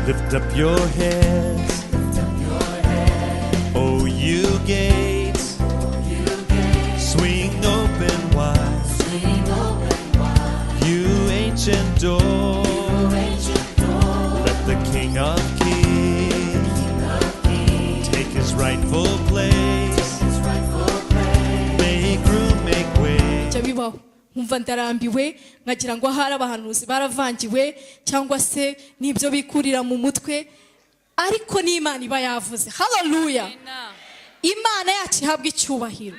Lift up your heads, O you gates, swing open wide, you ancient doors. Let the King of Kings take his rightful place. Make room, make way. Bijya bibaho nkumva ndarambiwe, nkagira ngo ahari abahanuzi baravangiwe cyangwa se n'ibyo bikurira mu mutwe, ariko n'Imana iba yavuze. Haleluya! Imana yacu ihabwa icyubahiro.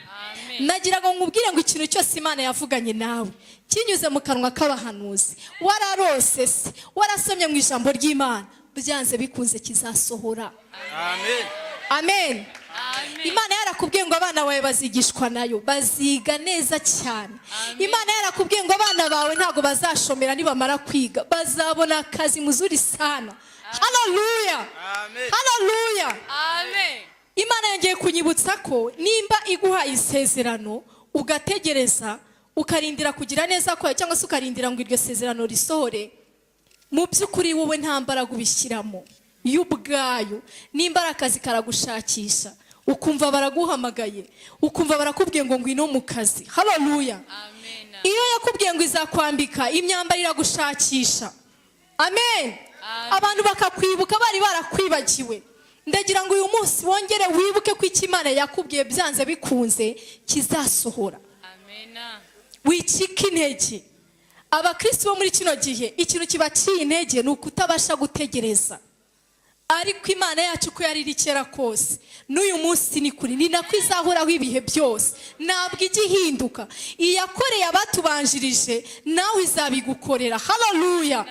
Nagira ngo nkubwire ngo ikintu cyose Imana yavuganye nawe kinyuze mu kanwa k'abahanuzi, wararose se, warasomye mu ijambo ry'Imana, byanze bikunze kizasohora. Amen. Amen. Imana yarakubwiye ngo abana bawe bazigishwa nayo, baziga neza cyane. Imana yarakubwiye ngo abana bawe ntabwo bazashomera, nibamara kwiga bazabona akazi muzuri sana. Haleluya! Amen. Haleluya! Amen. Imana yongeye kunyibutsa ko nimba iguhaye isezerano, ugategereza, ukarindira kugira neza kwayo, cyangwa se ukarindira ngo iryo sezerano risohore, mu by'ukuri wowe nta mbaraga ubishyiramo, yo ubwayo. Nimba ari akazi, karagushakisha, ukumva baraguhamagaye, ukumva barakubwiye ngo ngwino mu kazi. Haleluya! Amen. Iyo yakubwiye ngo izakwambika imyambaro, iragushakisha. Amen. Abantu bakakwibuka bari barakwibagiwe. Ndagira ngo uyu munsi wongere wibuke ko icyo Imana yakubwiye byanze bikunze kizasohora. Amen. Wicika intege. Abakristo bo muri kino gihe, ikintu kibaciye intege ni ukutabasha gutegereza. Ariko Imana yacu, uko yari iri kera kose, n'uyu munsi ni kuri, ni nako izahoraho ibihe byose, ntabwo ijya ihinduka. Iyakoreye abatubanjirije, nawe izabigukorera. Haleluya!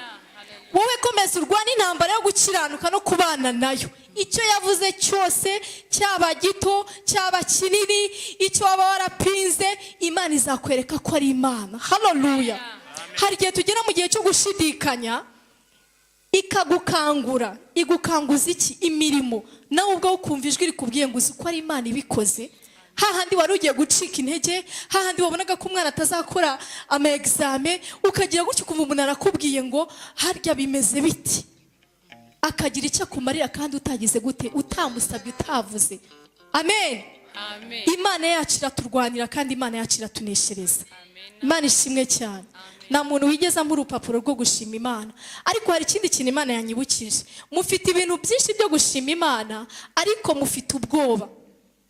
Wowe komeza urwane intambara yo gukiranuka no kubana nayo. Icyo yavuze cyose, cyaba gito, cyaba kinini, icyo waba warapinze, Imana izakwereka ko ari Imana. Haleluya! Hari igihe tugera mu gihe cyo gushidikanya, ikagukangura. Igukanguza iki? Imirimo. Nawe ubwawe ukumva ijwi rikubwiye ngo uzi ko ari Imana ibikoze. Hahandi wari ugiye gucika intege, hahandi wabonaga ko umwana atazakora ama examen, ukagira gutyo ukumva umuntu arakubwiye ngo harya bimeze biti, akagira icyo akumarira kandi utagize gute? Utamusabye, utavuze. Amen. Amen. Imana yacu iraturwanira kandi Imana yacu iratuneshereza. Amen. Imana ishimwe cyane. Nta muntu wigeze ampa urupapuro rwo gushima Imana, ariko hari ikindi kintu Imana yanyibukije. Mufite ibintu byinshi byo gushima Imana, ariko mufite ubwoba,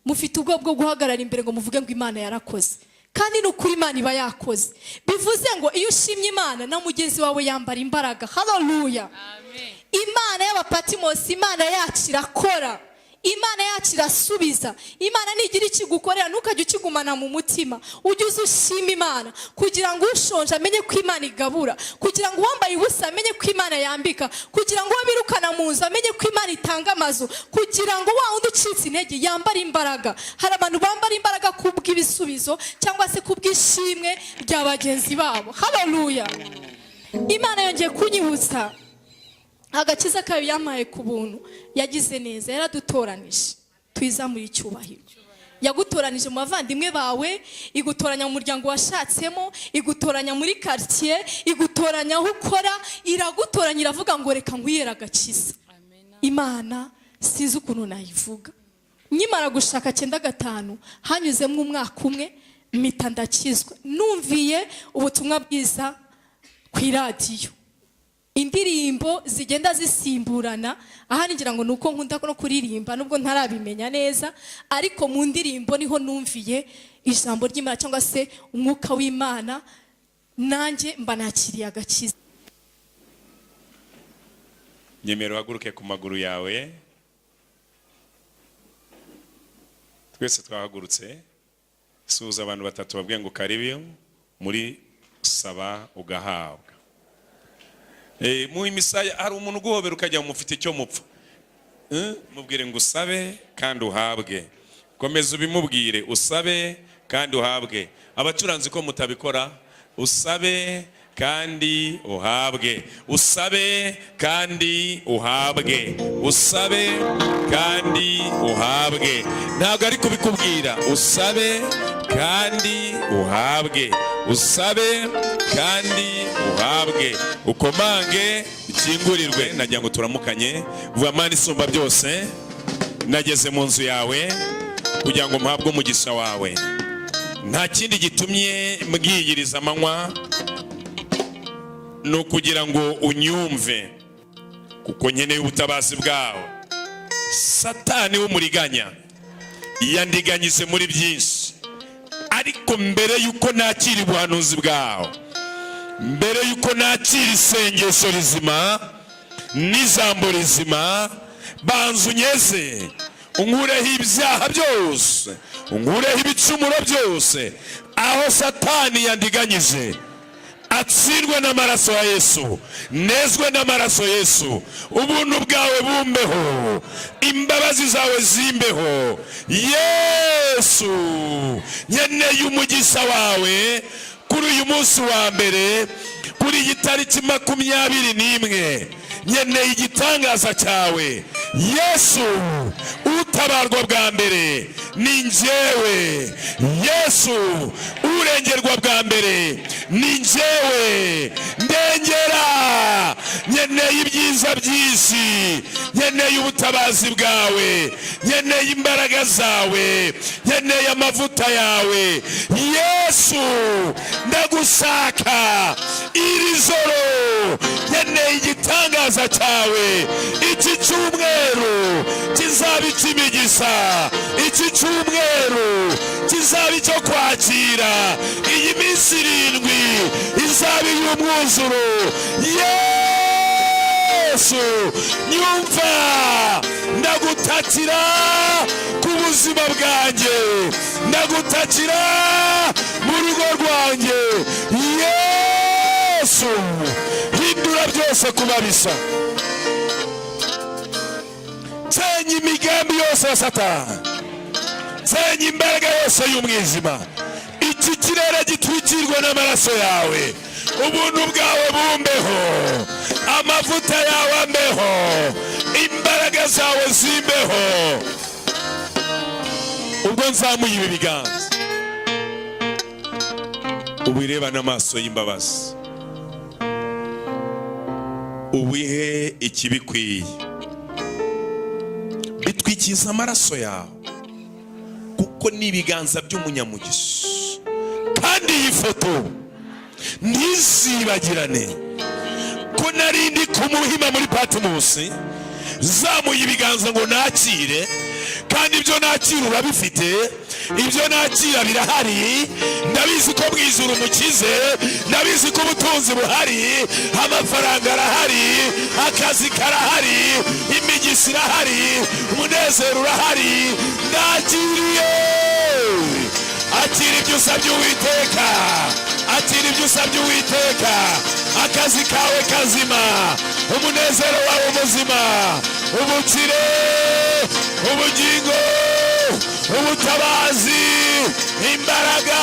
mufite ubwoba bwo guhagarara imbere ngo muvuge ngo Imana yarakoze. Kandi ni ukuri, Imana iba yakoze. Bivuze ngo iyo ushimye Imana, na mugenzi wawe yambara imbaraga. Haleluya! Amen. Imana y'Abapatimosi, Imana yacu irakora, Imana yacu irasubiza. Imana nigira ikigukorera, ntukajye ukigumana mu mutima, ujye uza ushima Imana, kugira ngo ushonje amenye ko Imana igabura, kugira ngo uwambaye ubusa amenye ko Imana yambika, kugira ngo uwo birukana mu nzu amenye ko Imana itanga amazu, kugira ngo wa wundi ucitse intege yambare imbaraga. Hari abantu bambara imbaraga kubw'ibisubizo cyangwa se kubw'ishimwe rya bagenzi babo. Haleluya! Imana yongeye kunyibutsa agakiza kayo yampaye ku buntu. Yagize neza, yaradutoranije, tuyizamure icyubahiro. Yagutoranije mu bavandimwe bawe, igutoranya mu muryango washatsemo, igutoranya muri karitsiye, igutoranya aho ukora, iragutoranya, iravuga ngo reka nkwiyere agakiza. Amen. Imana sinzi ukuntu nayivuga. Nkimara gushaka 95, hanyuzemo umwaka umwe mpita ndakizwa, numviye ubutumwa bwiza ku iradiyo, indirimbo zigenda zisimburana. Ahandi ngira ngo ni uko nkunda no kuririmba, nubwo ntarabimenya neza, ariko mu ndirimbo niho numviye ijambo ry'Imana cyangwa se umwuka w'Imana, nanjye mba nakiriye agakiza. Nyemera uhaguruke ku maguru yawe. Twese twahagurutse. Suhuza abantu batatu, babwiye ngo karibu muri Saba Ugahabwa. Mu imisaya hari umuntu uguhobera ukajya mufite icyo mupfa. Mubwire ngo usabe kandi uhabwe. Komeza ubimubwire, usabe kandi uhabwe. Abacuranzi ko mutabikora? Usabe kandi uhabwe, usabe kandi uhabwe, usabe kandi uhabwe. Ntabwo ari kubikubwira. Usabe kandi uhabwe, usabe. Kandi uhabwe, ukomange ukingurirwe. Nagira ngo turamukanye. Vuga: "Mana isumba byose, nageze mu nzu yawe kugira ngo mpabwe umugisha wawe. Nta kindi gitumye mbwiyiriza amanywa, ni ukugira ngo unyumve, kuko nkeneye ubutabazi bwawe. Satani w'umuriganya yandiganyije muri byinshi, ariko mbere y'uko nakira ubuhanuzi bwawe, mbere y'uko nakira isengesho rizima n'ijambo rizima, banza unyeze, unkureho ibyaha byose, unkureho ibicumuro byose. Aho Satani yandiganyije atsindwe n'amaraso ya Yesu, nezwe n'amaraso Yesu. Ubuntu bwawe bumbeho, imbabazi zawe zimbeho. Yesu, nkeneye umugisha wawe kuri uyu munsi wa mbere, kuri iyi tariki 21. Nkeneye igitangaza cyawe, Yesu. Utabarwa bwa mbere ni njyewe, Yesu. Urengerwa bwa mbere ni njyewe. Ndengera. Nkeneye ibyiza by'isi, nkeneye ubutabazi bwawe, nkeneye imbaraga zawe, nkeneye amavuta yawe. Yesu, ndagushaka iri joro, nkeneye igitangaza cyawe. Iki cyumweru kizaba icy'imigisha, iki cyumweru kizaba icyo kwakira, iyi minsi 7 izaba iy'umwuzuro. Yesu, nyumva, ndagutakira ku buzima bwanjye, ndagutakira mu rugo rwanjye. Yesu, hindura byose kuba bisa, nsenya imigambi yose ya Satani, nsenya imbaraga yose y'umwijima. Iki kirere gitwikirwa n'amaraso yawe. Ubuntu bwawe bumbeho, amavuta yawe ambeho, imbaraga zawe zimbeho. Ubwo nzamuye ibi biganza, ubireba n'amaso y'imbabazi, ubihe ikibikwiye, bitwikiza amaraso yawe, kuko ni ibiganza by'umunyamugisha. Kandi iyi foto ntizibagirane ko nari ndi ku muhima muri Patimusi, zamuye ibiganza ngo nakire. Kandi ibyo nakira urabifite, ibyo nakira birahari. Ndabizi ko mu ijuru mukize, ndabizi ko ubutunzi buhari, amafaranga arahari, akazi karahari, imigisha irahari, umunezero urahari. Ndakiriye. Akira ibyo usabye Uwiteka, akira ibyo usabye Uwiteka. Akazi kawe kazima, umunezero wawe muzima, ubukire, ubugingo, ubutabazi, imbaraga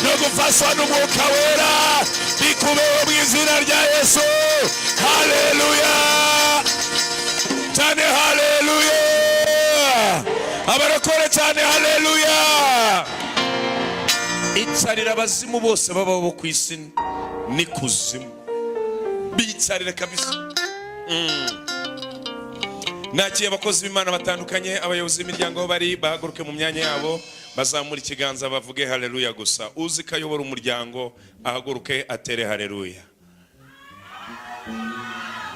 no gufashwa n'Umwuka Wera bikubeho mu izina rya Yesu. Haleluya cyane, haleluya abarokore cyane, haleluya. Icarira abazimu bose babaho bo ku isi n'ikuzimu, bicarire kabisa. Nakiye abakozi b'Imana batandukanye, abayobozi b'imiryango aho bari bahaguruke mu myanya yabo, bazamura ikiganza bavuge haleluya gusa. Uzi ko ayobora umuryango ahaguruke atere haleluya.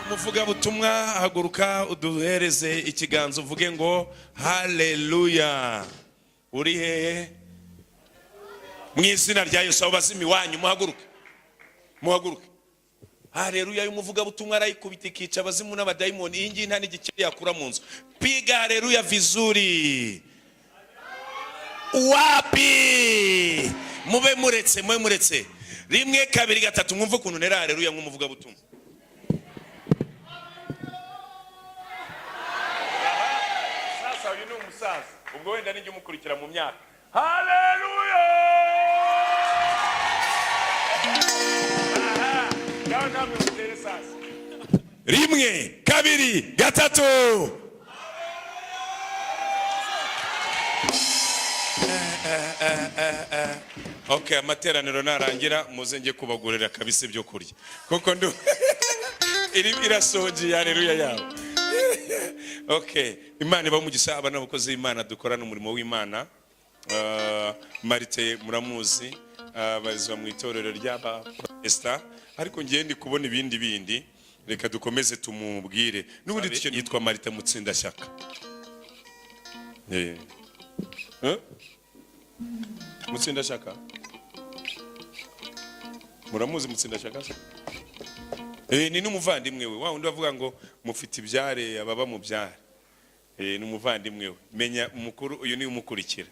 Umuvugabutumwa, haguruka uduhereze ikiganza uvuge ngo haleluya. Uri hehe? Mu izina rya Yesu, abo bazima iwanyu muhaguruke, muhaguruke. Haleluya y'umuvugabutumwa arayikubita ikica abazimu n'abadayimoni. Iyi ngiyi nta n'igikeri yakura mu nzu. Piga haleluya vizuri. Wapi, mube muretse, mube muretse. Rimwe, kabiri, gatatu. Mwumve ukuntu ntera haleluya nk'umuvugabutumwa. Sasa uyu ni umusaza, ubwo wenda nijya umukurikira mu myaka. Haleluya! Aha, ngaho namwe mutere sasa. Rimwe, kabiri, gatatu. Okay, amateraniro narangira muze njye kubagurira kabisa ibyo kurya, kuko ndu iri irasonje. Haleluya yawe. Okay, Imana iba umugisha. Aba ni abakozi b'Imana dukorana umurimo w'Imana. Marite muramuzi, abarizwa mu itorero ry'abaprotesta, ariko ngiye ndi kubona ibindi bindi. Reka dukomeze tumubwire n'ubundi. Yitwa Marite Mutsindashyaka. Eh. Eh? Mutsindashyaka muramuzi? Mutsindashyaka se? Ni n'umuvandimwe we wa wundi bavuga ngo mufite ibyare, ababa mu byare. Ni umuvandimwe we. Menya umukuru uyu ni umukurikira.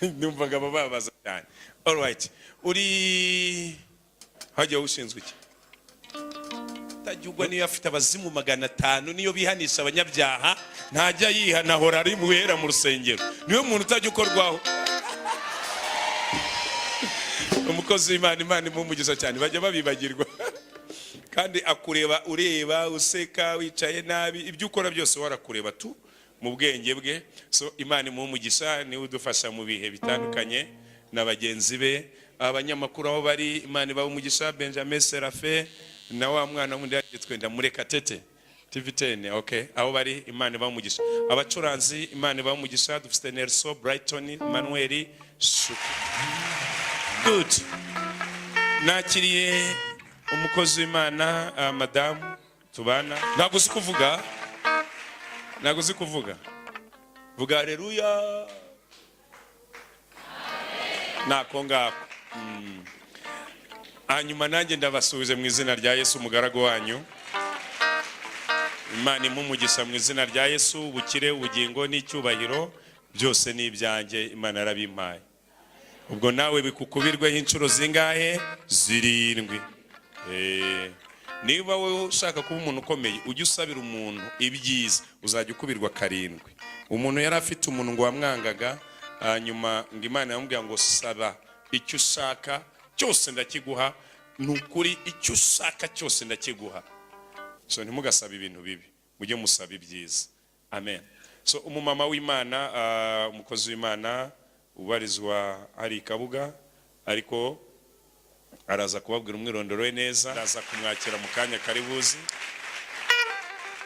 Numvaga bababaza cyane. Alright, uri hajya ushinzwe iki? Utajya niyo afite abazimu 500, niyo bihanisha abanyabyaha, ntajya yihana, ahora ari wera mu rusengero. Niwe muntu utajya ukorwaho. Umukozi w'Imana, Imana imumugisha cyane. Bajya babibagirwa kandi akureba, ureba useka, wicaye nabi, ibyo ukora byose warakureba tu mu bwenge bwe. So Imana imuha umugisha, niwe udufasha mu bihe bitandukanye na bagenzi be. Abanyamakuru aho bari, Imana ibaha umugisha. Benjamin Serafe na wa mwana wundi yagitwe Murekatete TV10. Okay, aho bari Imana ibaha umugisha. Abacuranzi, Imana ibaha umugisha. Dufite Nelson, Brighton, Manuel Shuku. Good. Nakiriye umukozi w'Imana, madamu tubana. Ntabwo uzi kuvuga, ntabwo uzi kuvuga. Vuga haleluya. Nako ngako. Hanyuma nanjye ndabasuhuje mu izina rya Yesu, umugaragu wanyu. Imana impa umugisha mu izina rya Yesu. Ubukire, ubugingo n'icyubahiro byose ni ibyanjye, Imana yarabimpaye. Ubwo nawe bikukubirweho inshuro zingahe? 7. Niba wowe ushaka kuba umuntu ukomeye, ujye usabira umuntu ibyiza, uzajya ukubirwa 7. Umuntu yari afite umuntu ngo wamwangaga, hanyuma ngo Imana yamubwira ngo saba icyo ushaka cyose ndakiguha. Ni ukuri, icyo ushaka cyose ndakiguha. So ntimugasabe ibintu bibi, mujye musaba ibyiza. Amen. So umumama w'Imana, umukozi w'Imana ubarizwa hari i Kabuga, ariko araza kubabwira umwirondoro we neza, araza kumwakira mu kanya kari buzi.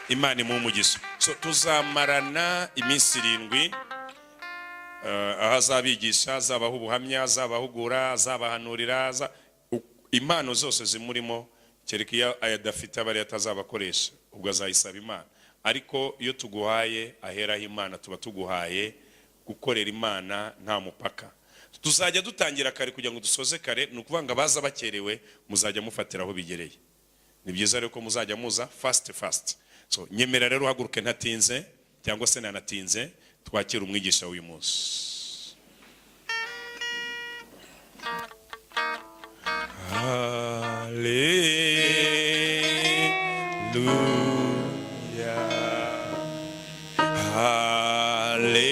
Imana imuhe umugisha. So tuzamarana iminsi 7, aho azabigisha, azabaha ubuhamya, azabahugura, azabahanurira, impano zose zimurimo, kereka iyo ayadafite aba ariyo atazabakoresha, ubwo azayisaba Imana. Ariko iyo tuguhaye aheraho Imana, tuba tuguhaye gukorera Imana nta mupaka. Tuzajya dutangira kare kugira ngo dusoze kare. Ni ukuvuga ngo abaza bakerewe muzajya mufatira aho bigereye. Ni byiza rero ko muzajya muza fast fast. So nyemera rero uhaguruke ntatinze cyangwa se nanatinze, twakire umwigisha w'uyu munsi. Haleluya, haleluya,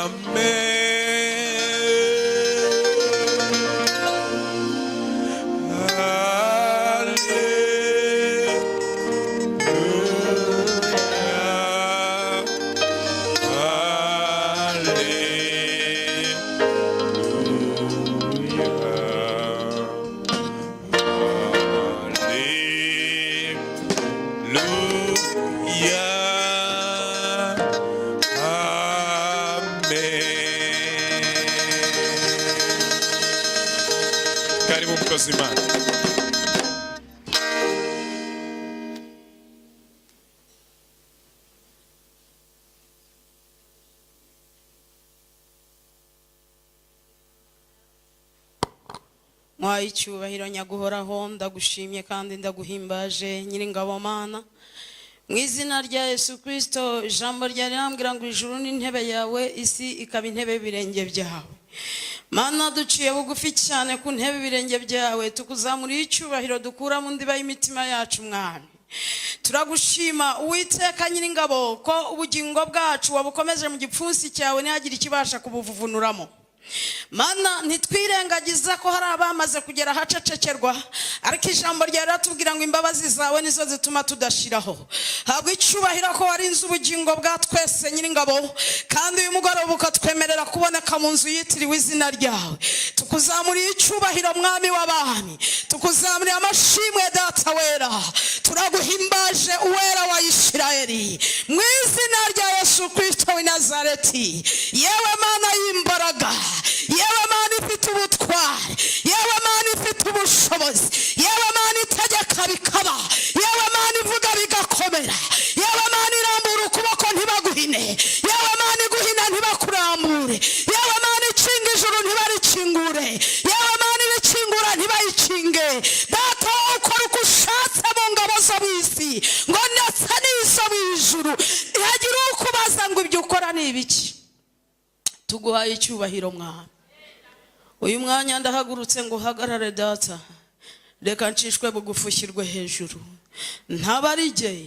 amen. Hallelujah. Amen. Karibu mukozi Imana. Mwaye icyubahiro nyaguhoraho, ndagushimye kandi ndaguhimbaje, Nyiringabo Mana, mu izina rya Yesu Kirisito. Ijambo ryari rirambwira ngo ijuru ni intebe yawe, isi ikaba intebe y'ibirenge byawe. Mana, duciye bugufi cyane ku ntebe y'ibirenge byawe, tukuzamuriye icyubahiro dukura mu ndiba y'imitima yacu. Mwami, turagushima Uwiteka Nyiringabo ko ubugingo bwacu wabukomeje mu gipfunsi cyawe, ntihagire ikibasha kubuvuvunuramo. Mana, ntitwirengagiza ko hari abamaze kugera ahacecekerwa, ariko ijambo ryawe riratubwira ngo imbabazi zawe nizo zituma tudashiraho. Habwa icyubahiro ko warinze ubugingo bwa twese, Nyiringabo, kandi uyu mugoroba ukatwemerera kuboneka mu nzu yitiriwe izina ryawe. Tukuzamuriye icyubahiro, Mwami w'abami, tukuzamuriye amashimwe, Data wera. Turaguhimbaje, Uwera wa Isirayeli, mu izina rya Yesu Kirisito w'i Nazareti. Yewe Mana y'imbaraga, yewe Mana ifite ubutwari, yewe Mana ifite ubushobozi, yewe Mana itegeka bikaba, yewe Mana ivuga bigakomera, yewe Mana irambura ukuboko ntibaguhine, yewe Mana iguhina ntibakurambure, yewe Mana ikinga ijuru ntibarikingure, yewe Mana ibikingura ntibayikinge, Data, wowe ukora uko ushatse mu ngabo zo mu isi ngo ndetse n'izo mu ijuru, ntihagire ukubaza ngo ibyo ukora ni ibiki. Tuguhaye icyubahiro, Mwana. Uyu mwanya ndahagurutse ngo uhagarare, Data. Reka ncishwe bugufi, ushyirwe hejuru. Ntaba ari jye,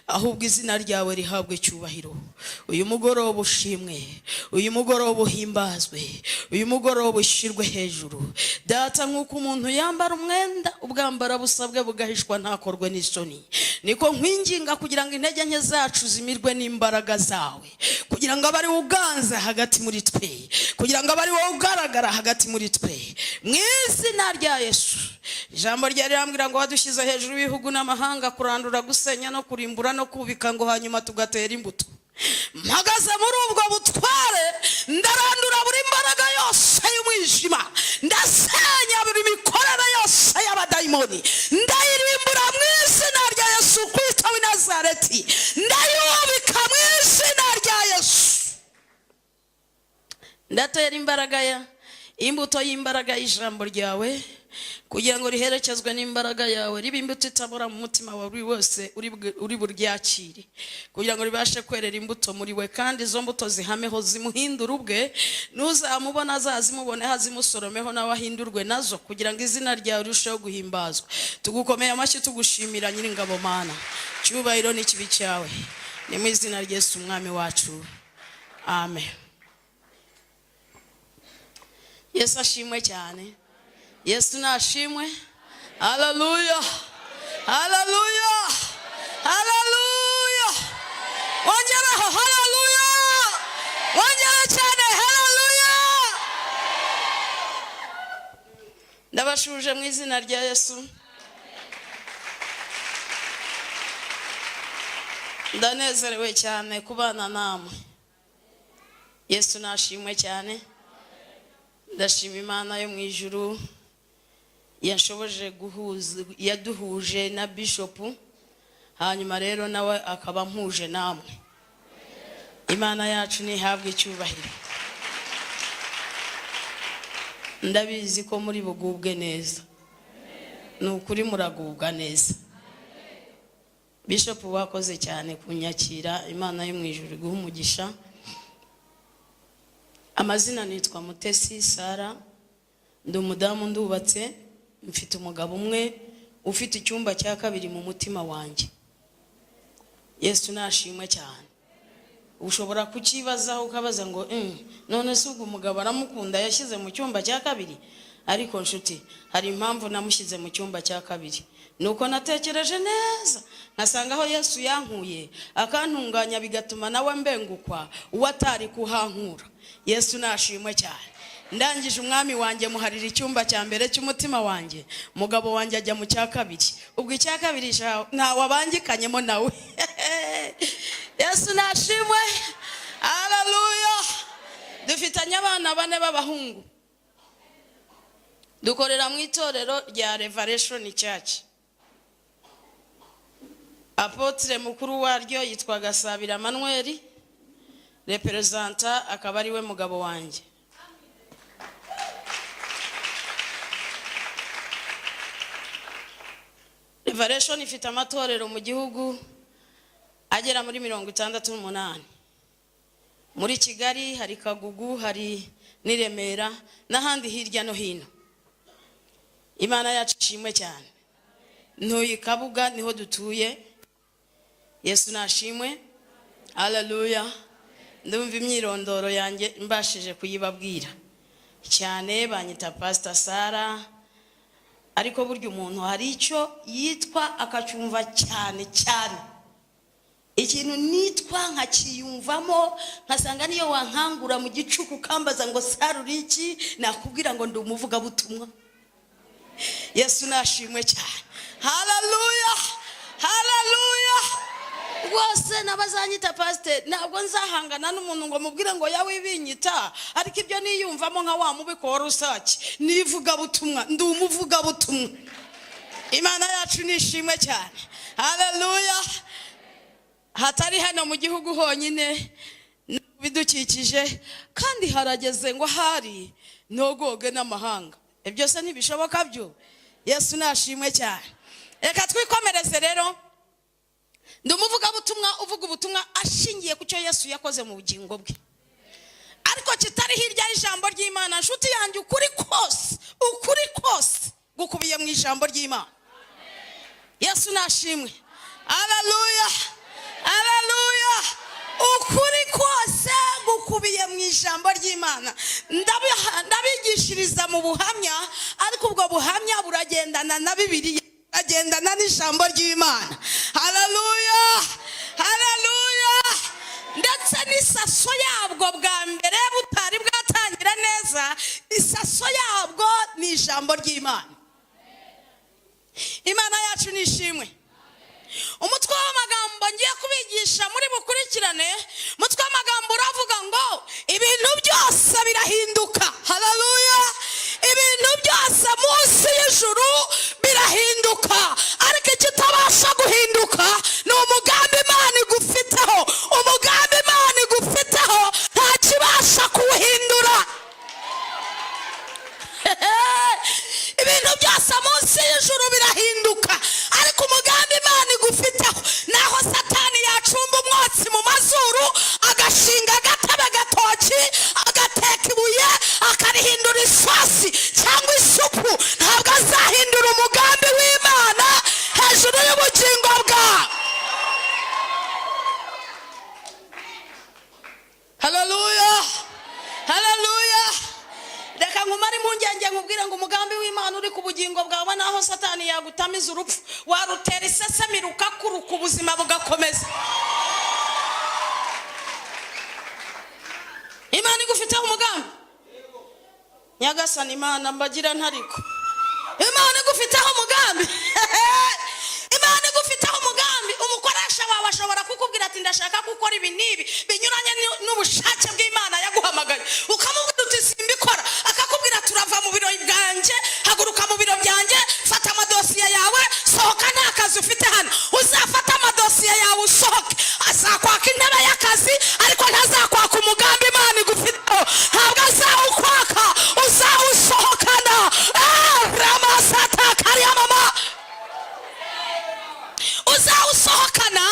ahubwo izina ryawe rihabwe icyubahiro. Uyu mugoroba ushimwe, uyu mugoroba uhimbazwe, uyu mugoroba ushyirwe hejuru, Data. Nk'uko umuntu yambara umwenda, ubwambara busabwe bugahishwa, ntakorwe n'isoni, niko nkwinginga kugira ngo intege nke zacu zimirwe n'imbaraga zawe, kugira ngo abe ari wowe uganza hagati muri twe, kugira ngo abe ari wowe ugaragara hagati muri twe, mu izina rya Yesu. Ijambo ryari rirambwira ngo wadushyize hejuru y'ibihugu n'amahanga, kurandura, gusenya no kurimbura no kubika, ngo hanyuma tugatera imbuto. Mpagaze muri ubwo butware, ndarandura buri mbaraga yose y'umwijima, ndasenya buri mikorere yose y'abadayimoni, ndayirimbura mu izina rya Yesu Kristo w'i Nazareti, ndayubika mu izina rya Yesu. Ndatera imbaraga ya imbuto y'imbaraga y'ijambo ryawe, kugira ngo riherekezwe n'imbaraga yawe, ribe imbuto itabora mu mutima wa buri wese uri buryakire, kugira ngo ribashe kwerera imbuto muri we, kandi izo mbuto zihameho, zimuhindure ubwe. N'uzamubona azazimuboneho, azimusoromeho, nawe ahindurwe nazo, kugira ngo izina ryawe rirusheho guhimbazwa. Tugukomeye amashyi, tugushimira, Nyiringabo Mana. Cyubahiro n'ikibi cyawe, ni mu izina rya Yesu Umwami wacu, amen. Yesu ashimwe cyane. Yesu nashimwe. Haleluya, haleluya, haleluya! Wongereho haleluya, wongere cyane haleluya! Ndabashuje mu izina rya Yesu. Ndanezerewe cyane kubana namwe. Yesu nashimwe cyane. Ndashima Imana yo mu ijuru yashoboje guhuza, yaduhuje na bishopu, hanyuma rero nawe akaba mpuje namwe. Imana yacu ntihabwe icyubahiro. Ndabizi ko muri bugubwe neza, ni ukuri muragubwa neza. Bishopu, wakoze cyane kunyakira. Imana yo mu ijuru iguha umugisha. Amazina nitwa Mutesi Sara, ndi umudamu, ndubatse, mfite umugabo umwe ufite icyumba cya kabiri mu mutima wanjye. Yesu nashimwe cyane. Ushobora kukibazaho ukabaza ngo "None se ubwo umugabo aramukunda yashyize mu cyumba cya kabiri?" Ariko nshuti, hari impamvu namushyize mu cyumba cya kabiri. Nuko natekereje neza, nkasanga aho Yesu yankuye akantunganya, bigatuma nawe mbengukwa uwo atari kuhankura. Yesu nashimwe cyane. Ndangije, Umwami wanjye muharira icyumba cya mbere cy'umutima wanjye, umugabo wanjye ajya mu cya kabiri. Ubwo icya kabiri ntawe abangikanyemo nawe. Yesu nashimwe, haleluya! Dufitanye abana bane b'abahungu. Dukorera mu itorero rya Revelation Church. Apôtre mukuru waryo yitwa Gasabira Manuel, représentant akaba ari we mugabo wanjye. Revelation ifite amatorero mu gihugu agera muri 68. Muri Kigali hari Kagugu, hari n'i Remera n'ahandi hirya no hino. Imana yacu ishimwe cyane. Ntuye Kabuga, niho dutuye. Yesu nashimwe, haleluya! Ndumva imyirondoro yanjye mbashije kuyibabwira. Cyane banyita Pastor Sara, ariko burya umuntu hari icyo yitwa akacyumva cyane cyane. Ikintu nitwa nkakiyumvamo, nkasanga niyo wankangura mu gicuku ukambaza ngo Sara uri iki, nakubwira ngo ndi umuvugabutumwa. Yesu nashimwe cyane. Haleluya, haleluya. Rwose n'abazanyita pasiteri, ntabwo nzahangana n'umuntu ngo mubwire ngo yawe ibinyita, ariko ibyo niyumvamo nka wa mubiko wa rusake nivugabutumwa, ndi umuvugabutumwa. Imana yacu nishimwe cyane. Haleluya. Hatari hano mu gihugu honyine, no mu bidukikije, kandi harageze ngo ahari nogoge n'amahanga. Ibyo se ntibishoboka byo? Yesu nashimwe cyane. Reka twikomereze rero. Ndi umuvugabutumwa uvuga ubutumwa ashingiye ku cyo Yesu yakoze mu bugingo bwe, ariko kitari hirya y'ijambo ry'Imana. Nshuti yanjye, ukuri kose, ukuri kose gukubiye mu ijambo ry'Imana. Yesu nashimwe. Haleluya, haleluya. Ukuri kose gukubiye mu ijambo ry'Imana. Ndabigishiriza mu buhamya, ariko ubwo buhamya buragendana na Bibiliya, buragendana n'ijambo ry'Imana. Haleluya, haleluya. Ndetse n'isaso yabwo bwa mbere butari bwatangira neza, isaso yabwo ni ijambo ry'Imana. Imana yacu ni ishimwe. Umutwe w'amagambo ngiye kubigisha muri bukurikirane, umutwe w'amagambo uravuga ngo ibintu byose birahinduka. Haleluya. Ibintu byose munsi y'ijuru birahinduka, ariko ikitabasha guhinduka ni umugambi Imana igufiteho. Umugambi Imana igufiteho nta kibasha kuwuhindura. Ibintu byose munsi y'ijuru birahinduka, ariko umugambi Imana igufiteho, naho Satani yacumba umwotsi mu mazuru, agashinga agatebe gatoki, agateka ibuye akarihindura isosi cyangwa isupu, ntabwo azahindura umugambi w'Imana hejuru y'ubugingo bwawe. Haleluya, haleluya. Reka nkumare impungenge nkubwire ngo umugambi w'Imana uri ku bugingo bwawe, naho Satani yagutamiza urupfu warutera isesemi rukakuruka, ubuzima bugakomeza. Imana igufiteho umugambi. Nyagasani Imana mbagira ntariko. Imana igufiteho umugambi. Imana igufiteho umugambi. Umukoresha wawe ashobora kukubwira ati ndashaka gukora ibi n'ibi binyuranye n'ubushake bw'Imana yaguhamagaye, ukamubwira uti simbikora, akakubwira turava mu biro byanjye, haguruka mu biro byanjye, fata amadosiye yawe, sohoka, nta kazi ufite hano. Uzafata amadosiye yawe usohoke. Azakwaka intebe y'akazi, ariko ntazakwaka umugambi Imana igufiteho. Ntabwo azawukwaka, uzawusohokana. Ramasata kariya mama, uzawusohokana.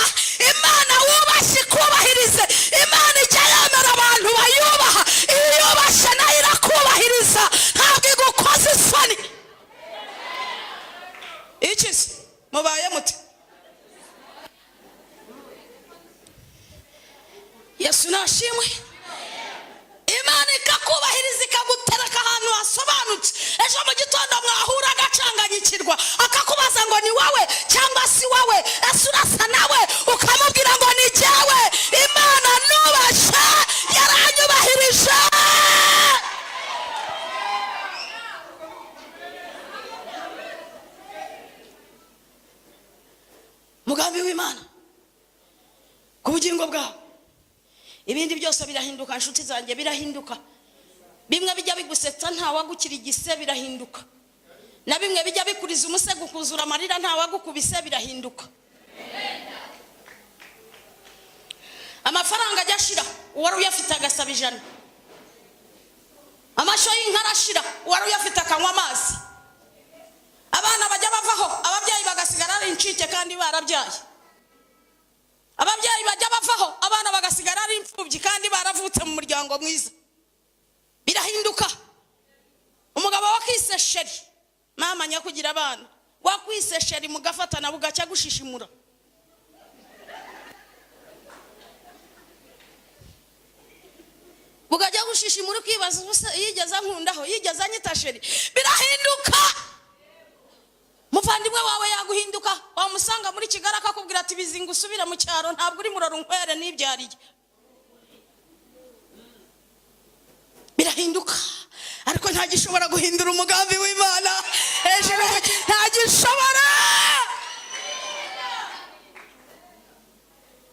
Imana wubashye ikubahirize. Imana ijya yemera abantu bayubaha. Iyo uyubashye nayo irakubahiriza, ntabwo igukoza isoni. Iki se mubaye mute? Yesu nashimwe. Imana ikakubahiriza, ikagutereka ahantu hasobanutse. Ejo mu gitondo mwahura agacanganyikirwa, akakubaza ngo ni wowe cyangwa si wowe, ese urasa nawe? Ukamubwira ngo ni jyewe. Imana nubashe yaranyubahirije. Mugambi w'Imana ku bugingo bwawe, ibindi byose birahinduka. Inshuti zanjye, birahinduka. Bimwe bijya bigusetsa ntawagukirigise, birahinduka. Na bimwe bijya bikuriza umusego ukuzura amarira ntawagukubise, birahinduka. Amafaranga ajya ashira, uwari uyafite agasaba 100. Amashyo y'inka arashira, uwari uyafite akanywa amazi. Abana bajya bavaho, ababyeyi bagasigara ari incike kandi barabyaye. Ababyeyi bajya bavaho, abana bagasigara ari imfubyi kandi baravutse mu muryango mwiza. Birahinduka. Umugabo wakwise sheri, mama nyakugira abana, wakwise sheri mugafatana bugacya gushishimura. Bukajya gushishimura, ukibaza ubusa: yigeze ankundaho? Yigeze anyita chéri? Birahinduka. Muvandimwe wawe yaguhinduka, wamusanga muri Kigali akakubwira ati: "Bizinga, usubire mu cyaro, ntabwo uri murorunkwere nibyariye." Birahinduka, ariko nta gishobora guhindura umugambi w'Imana hejuru, nta gishobora.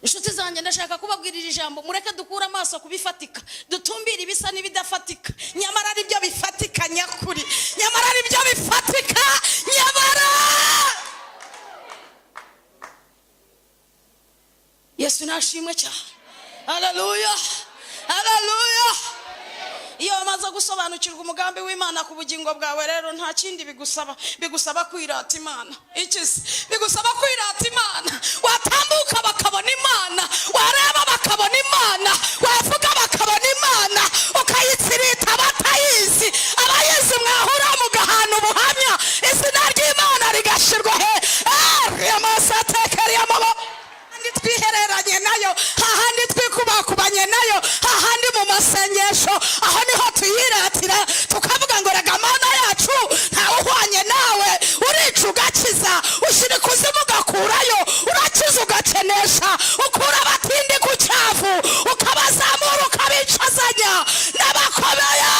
Inshuti zanjye, ndashaka kubabwirira ijambo: mureke dukure amaso ku bifatika, dutumbire ibisa n'ibidafatika, nyamara ari byo bifatika nyakuri, nyamara ari byo bifatika nyamara. Yesu nashimwe cyane. Haleluya, haleluya. Iyo wamaze gusobanukirwa umugambi w'Imana ku bugingo bwawe rero, nta kindi bigusaba. Bigusaba kwirata Imana. Iki se? Bigusaba kwirata Imana. Watambuka bakabona Imana, wareba bakabona Imana, wavuga bakabona Imana, ukayitsirita batayizi, abayizi mwahura mugahana ubuhamya, izina ry'Imana rigashirwa he amasatekeriyamabo. Hahandi twihereranye nayo, hahandi twikubakubanye nayo, hahandi mu masengesho, aho niho tuyiratira, tukavuga ngo: "Rega Mana yacu, ntawe uhwanye nawe. Urica ugakiza, ushyira ikuzimu ugakurayo, urakiza ugakenesha, ukura abatindi ku cyavu ukabazamura, ukabicazanya n'abakomeye."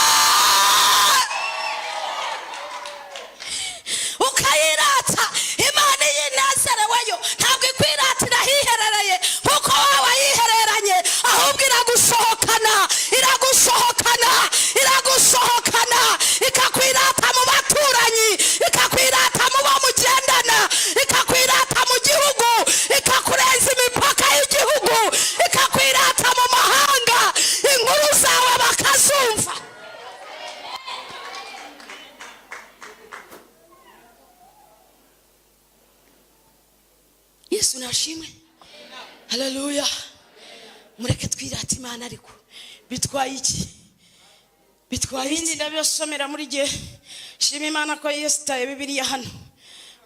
Ukayirata Imana iyo inezereweyo. Ntabwo ikwiratira ahiherereye nk'uko wowe wayihereranye, ahubwo iragusohokana, iragusohokana, iragusohokana, ikakwirata mu baturanyi, ikakwirata mu bo mugendana, ikakwirata mu gihugu, ikakurenza imipaka y'igihugu, ikakwirata mu mahanga, inkuru zawe bakazumva. Yesu nashimwe. Haleluya. Mureke twirate Imana. Ariko bitwaye iki? Bitwaye ibindi ndabibasomera muri gihe. Shima Imana ko yesitaye Bibiliya hano.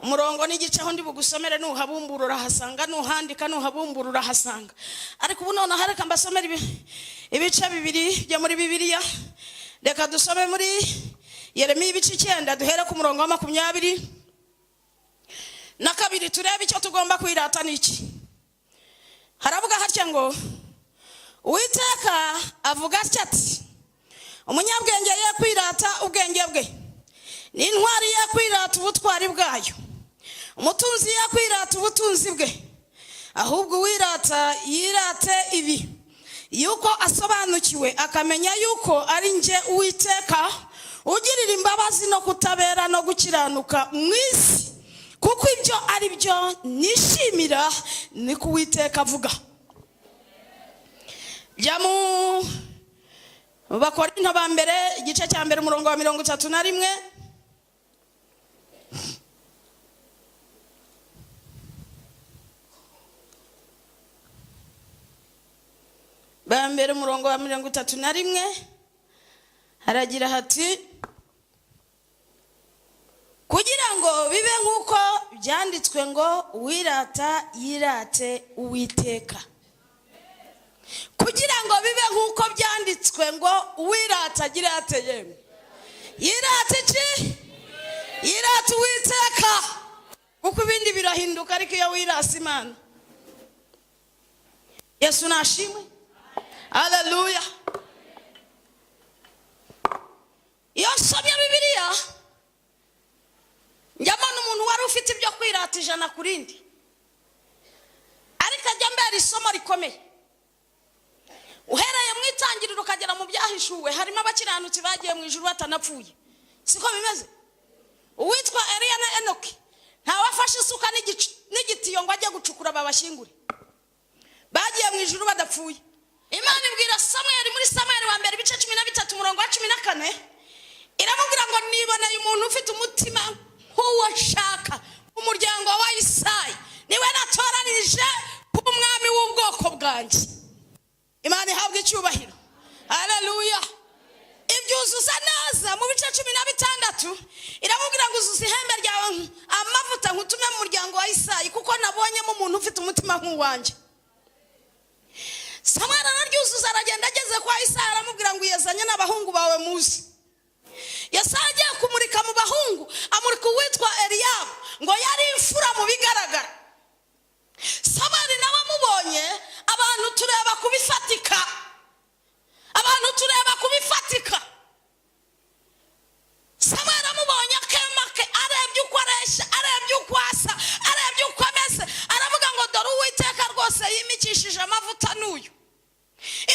Umurongo n'igice aho ndi bugusomere, nuhabumbura urahasanga, nuhandika nuhabumbura urahasanga. Ariko ubu noneho reka mbasomere ibice bibiri byo muri Bibiliya. Reka dusome muri Yeremiya ibice 9, duhere ku murongo wa 22, turebe icyo tugomba kwirata n'iki. Haravuga hatya ngo: "Uwiteka avuga atya ati: Umunyabwenge ye kwirata ubwenge bwe, n'intwari ye kwirata ubutwari bwayo, umutunzi ye kwirata ubutunzi bwe. Ahubwo uwirata yirate ibi, yuko asobanukiwe akamenya yuko ari njye Uwiteka ugirira imbabazi no kutabera no gukiranuka mu isi, kuko ibyo ari byo nishimira, niko Uwiteka avuga." Jya mu Bakorinto ba mbere, igice cya mbere, umurongo wa 31. Ba mbere, umurongo wa 31, haragira hati: "Kugira ngo bibe nk'uko byanditswe ngo: Uwirata yirate Uwiteka." Kugira ngo bibe nk'uko byanditswe ngo: Uwirata agira ate? Yemwe, yirata iki? Yirata Uwiteka. Kuko ibindi birahinduka, ariko iyo wirasa Imana. Yesu nashimwe. Haleluya. Iyo nsomye Bibiliya, njya mbona umuntu wari ufite ibyo kwirata ijana ku rindi, ariko ajya mbera isomo rikomeye. Uhereye mu Itangiriro ukagera mu Byahishuwe, harimo abakiranutsi bagiye mu ijuru batanapfuye. Siko bimeze? Uwitwa Eliya na Enoki, ntawafashe isuka n'igitiyo ngo ajye gucukura babashyingure. Bagiye mu ijuru badapfuye. Imana ibwira Samweli muri Samweli wa mbere, ibice 13, umurongo wa 14, iramubwira ngo: "Niboneye umuntu ufite umutima nk'uwo nshaka, umuryango wa Isayi, niwe natoranije kuba umwami w'ubwoko bwanjye." Imana ihabwa icyubahiro. Haleluya. Ibyuzuza neza mu bice 16, iramubwira ngo: "Uzuza ihembe ryawe amavuta, nkutume mu muryango wa Isayi, kuko nabonyemo umuntu ufite umutima nk'uwanjye." Samweli araryuzuza, aragenda. Ageze kwa Isaha aramubwira ngo: "Uyazanye n'abahungu bawe muzi." Yesaya agiye kumurika mu bahungu, amurika uwitwa Eliyabu, ngo yari imfura mu bigaragara. Samweli nawe amubonye, abantu tureba ku bifatika, abantu tureba ku bifatika. Samweli amubonye akema ke, arebye uko areshya, arebye uko asa, arebye uko ameze, aravuga ngo: "Dore Uwiteka rwose yimikishije amavuta n'uyu."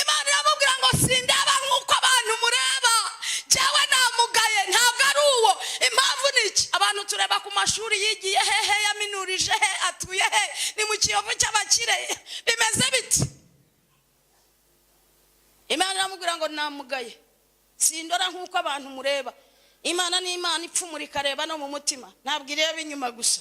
Imana iramubwira ngo: "Sindeba nk'uko abantu mureba, jyewe namugaye, ntabwo ari uwo." Impamvu ni iki? Abantu tureba ku mashuri yigiye hehe, yaminurije he, atuye he, ni mu Kiyovu cy'abakire, bimeze biti? Imana iramubwira ngo: "Namugaye, sindora nk'uko abantu mureba." Imana ni Imana ipfumura ikareba no mu mutima, ntabwo ireba inyuma gusa.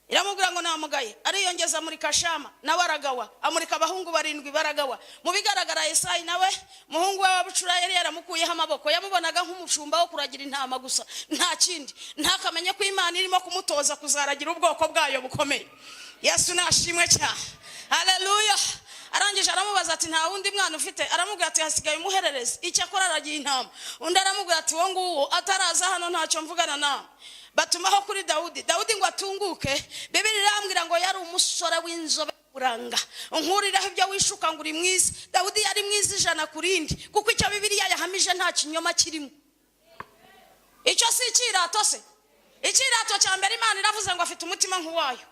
Iramubwira ngo: "Namugaye." Ariyongeza amurika Shama, nawe aragawa. Amurika abahungu barindwi, baragawa. Mu bigaragara Yesayi nawe umuhungu we wa bucura yari yaramukuyeho amaboko, yamubonaga nk'umushumba wo kuragira intama gusa, nta kindi, ntakamenye ko Imana irimo kumutoza kuzaragira ubwoko bwayo bukomeye. Yesu nashimwe cyane, haleluya. Arangije aramubaza ati: "Nta wundi mwana ufite?" Aramubwira ati: "Hasigaye umuhererezi, icyo akora aragiye intama." Undi aramubwira ati: "Uwo nguwo ataraza hano ntacyo mvugana nawe." Batumaho kuri Dawudi. Dawudi ngo atunguke, Bibiri irambwira ngo yari umusore w'inzobe buranga. Nkuriraho ibyo wishuka ngo uri mwiza, Dawudi yari mwiza 100 ku rindi, kuko icyo Bibiliya yahamije nta kinyoma kirimo. Icyo si icyirato se? Icyirato cya mbere, Imana iravuze ngo afite umutima nk'uwayo.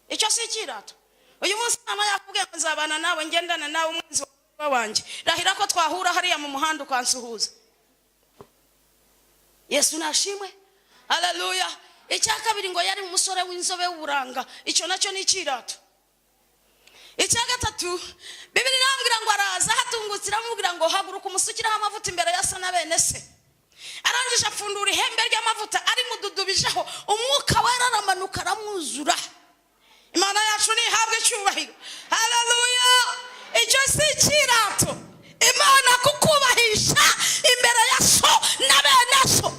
Icyo si icyirato? Uyu munsi Imana yakubwiye ngo: "Nzabana nawe, ngendana nawe, umwanzi wawe wanjye." Rahira ko twahura hariya mu muhanda ukansuhuza. Yesu nashimwe, haleluya. Icya kabiri, ngo yari umusore w'inzobe w'uburanga. Icyo nacyo ni icyirato. Icya gatatu, Bibiri irambwira ngo araza, hatungutse iramubwira ngo: "Haguruka umusukireho amavuta imbere ya se na bene se." Arangije apfundura ihembe ry'amavuta, arimududubijeho, Umwuka Wera aramanuka aramwuzura. Imana yacu ntihabwe icyubahiro, haleluya. Icyo si icyirato? Imana kukubahisha imbere ya so na bene so.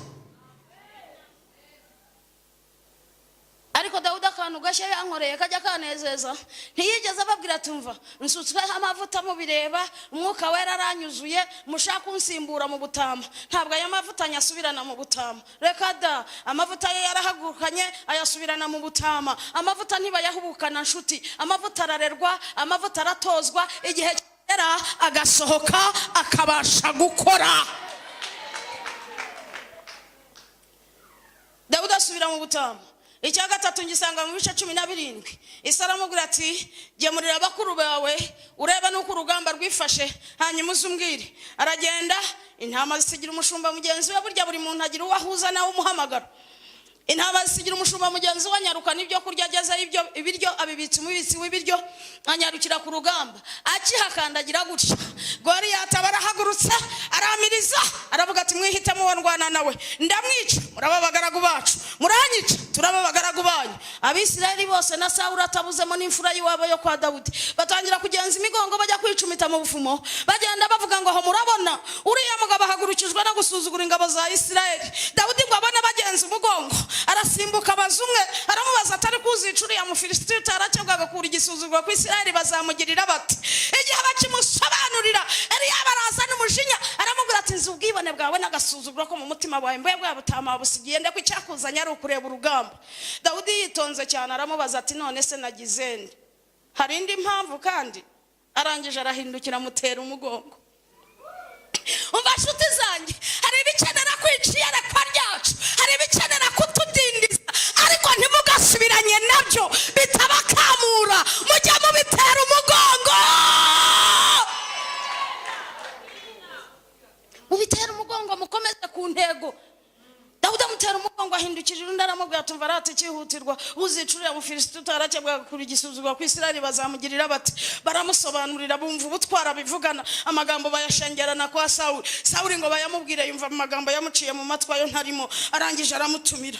Ariko Dawudi akantu gashya yankoreye kajya kanezeza, ntiyigeze ababwira ati: "Mva nsutsweho amavuta mubireba, Umwuka Wera aranyuzuye, mushaka kunsimbura mu butama." Ntabwo aya mavuta anyasubirana mu butama, reka da. Amavuta ye yarahagurukanye ayasubirana mu butama. Amavuta ntibayahubukana nshuti, amavuta ararerwa, amavuta aratozwa, igihe kigera agasohoka akabasha gukora. Dawudi asubira mu butama. Icya gatatu ngisanga mu bice 17. Isi aramubwira ati: "Gemurira bakuru bawe urebe n'uko urugamba rwifashe, hanyuma uze umbwire." Aragenda, intama zisigira umushumba mugenzi we. Burya buri muntu agira uwo ahuza nawe umuhamagaro. Intama zisigira umushumba mugenzi we, anyarukana ibyo kurya. Agezeyo ibyo ibiryo abibitsa umubitsi w'ibiryo, anyarukira ku rugamba. Akihakandagira gutya, Goriyati aba arahagurutse, aramiriza, aravuga ati: "Mwihitemo uwo ndwana nawe, ndamwica muraba abagaragu bacu, muranyica turaba abagaragu banyu." Abisirayeli bose na Sawuli atabuzemo n'imfura y'iwabo yo kwa Dawudi batangira kugenza imigongo bajya kwicumita mu bufumo, bagenda bavuga ngo: "Aho murabona uriya mugabo ahagurukijwe no gusuzugura ingabo za Isirayeli." Dawudi ngo abone bagenza umugongo, arasimbuka, abaza umwe, aramubaza atari kuzica uriya Mufilisitiya utarakebwa agakura igisuzuguro ku Isirayeli bazamugirira bati? Igihe bakimusobanurira, Eliyaba araza n'umujinya, aramubwira ati: "Nzi ubwibone bwawe n'agasuzuguro ko mu mutima wawe, mbe bwa butama busigiye ndeko icyakuzanye ari ukureba urugamba." Dawudi yitonze cyane aramubaza ati: "None se nagize nde? Hari indi mpamvu kandi?" Arangije arahindukira amutera umugongo. Umva nshuti zanjye, hari ibikenera kwica iyerekwa ryacu, hari ibikenera kutudindiza, ariko ntimugasubiranye nabyo bitabakamura, mujye mubitera umugongo, mubitera umugongo, mukomeze ku ntego. Dawudi amutera umugongo, ahindukije undi aramubwira ati: "Umva rata, ikihutirwa uzica uriya Mufilisiti utarakebwa agakura igisuzuguro ku Isirayeli bazamugirira bati?" Baramusobanurira, bumva ubutwara bivugana, amagambo bayashengerana kwa Sawuli. Sawuli ngo bayamubwire, yumva mu magambo yamuciye mu matwi ayo ntarimo. Arangije aramutumira.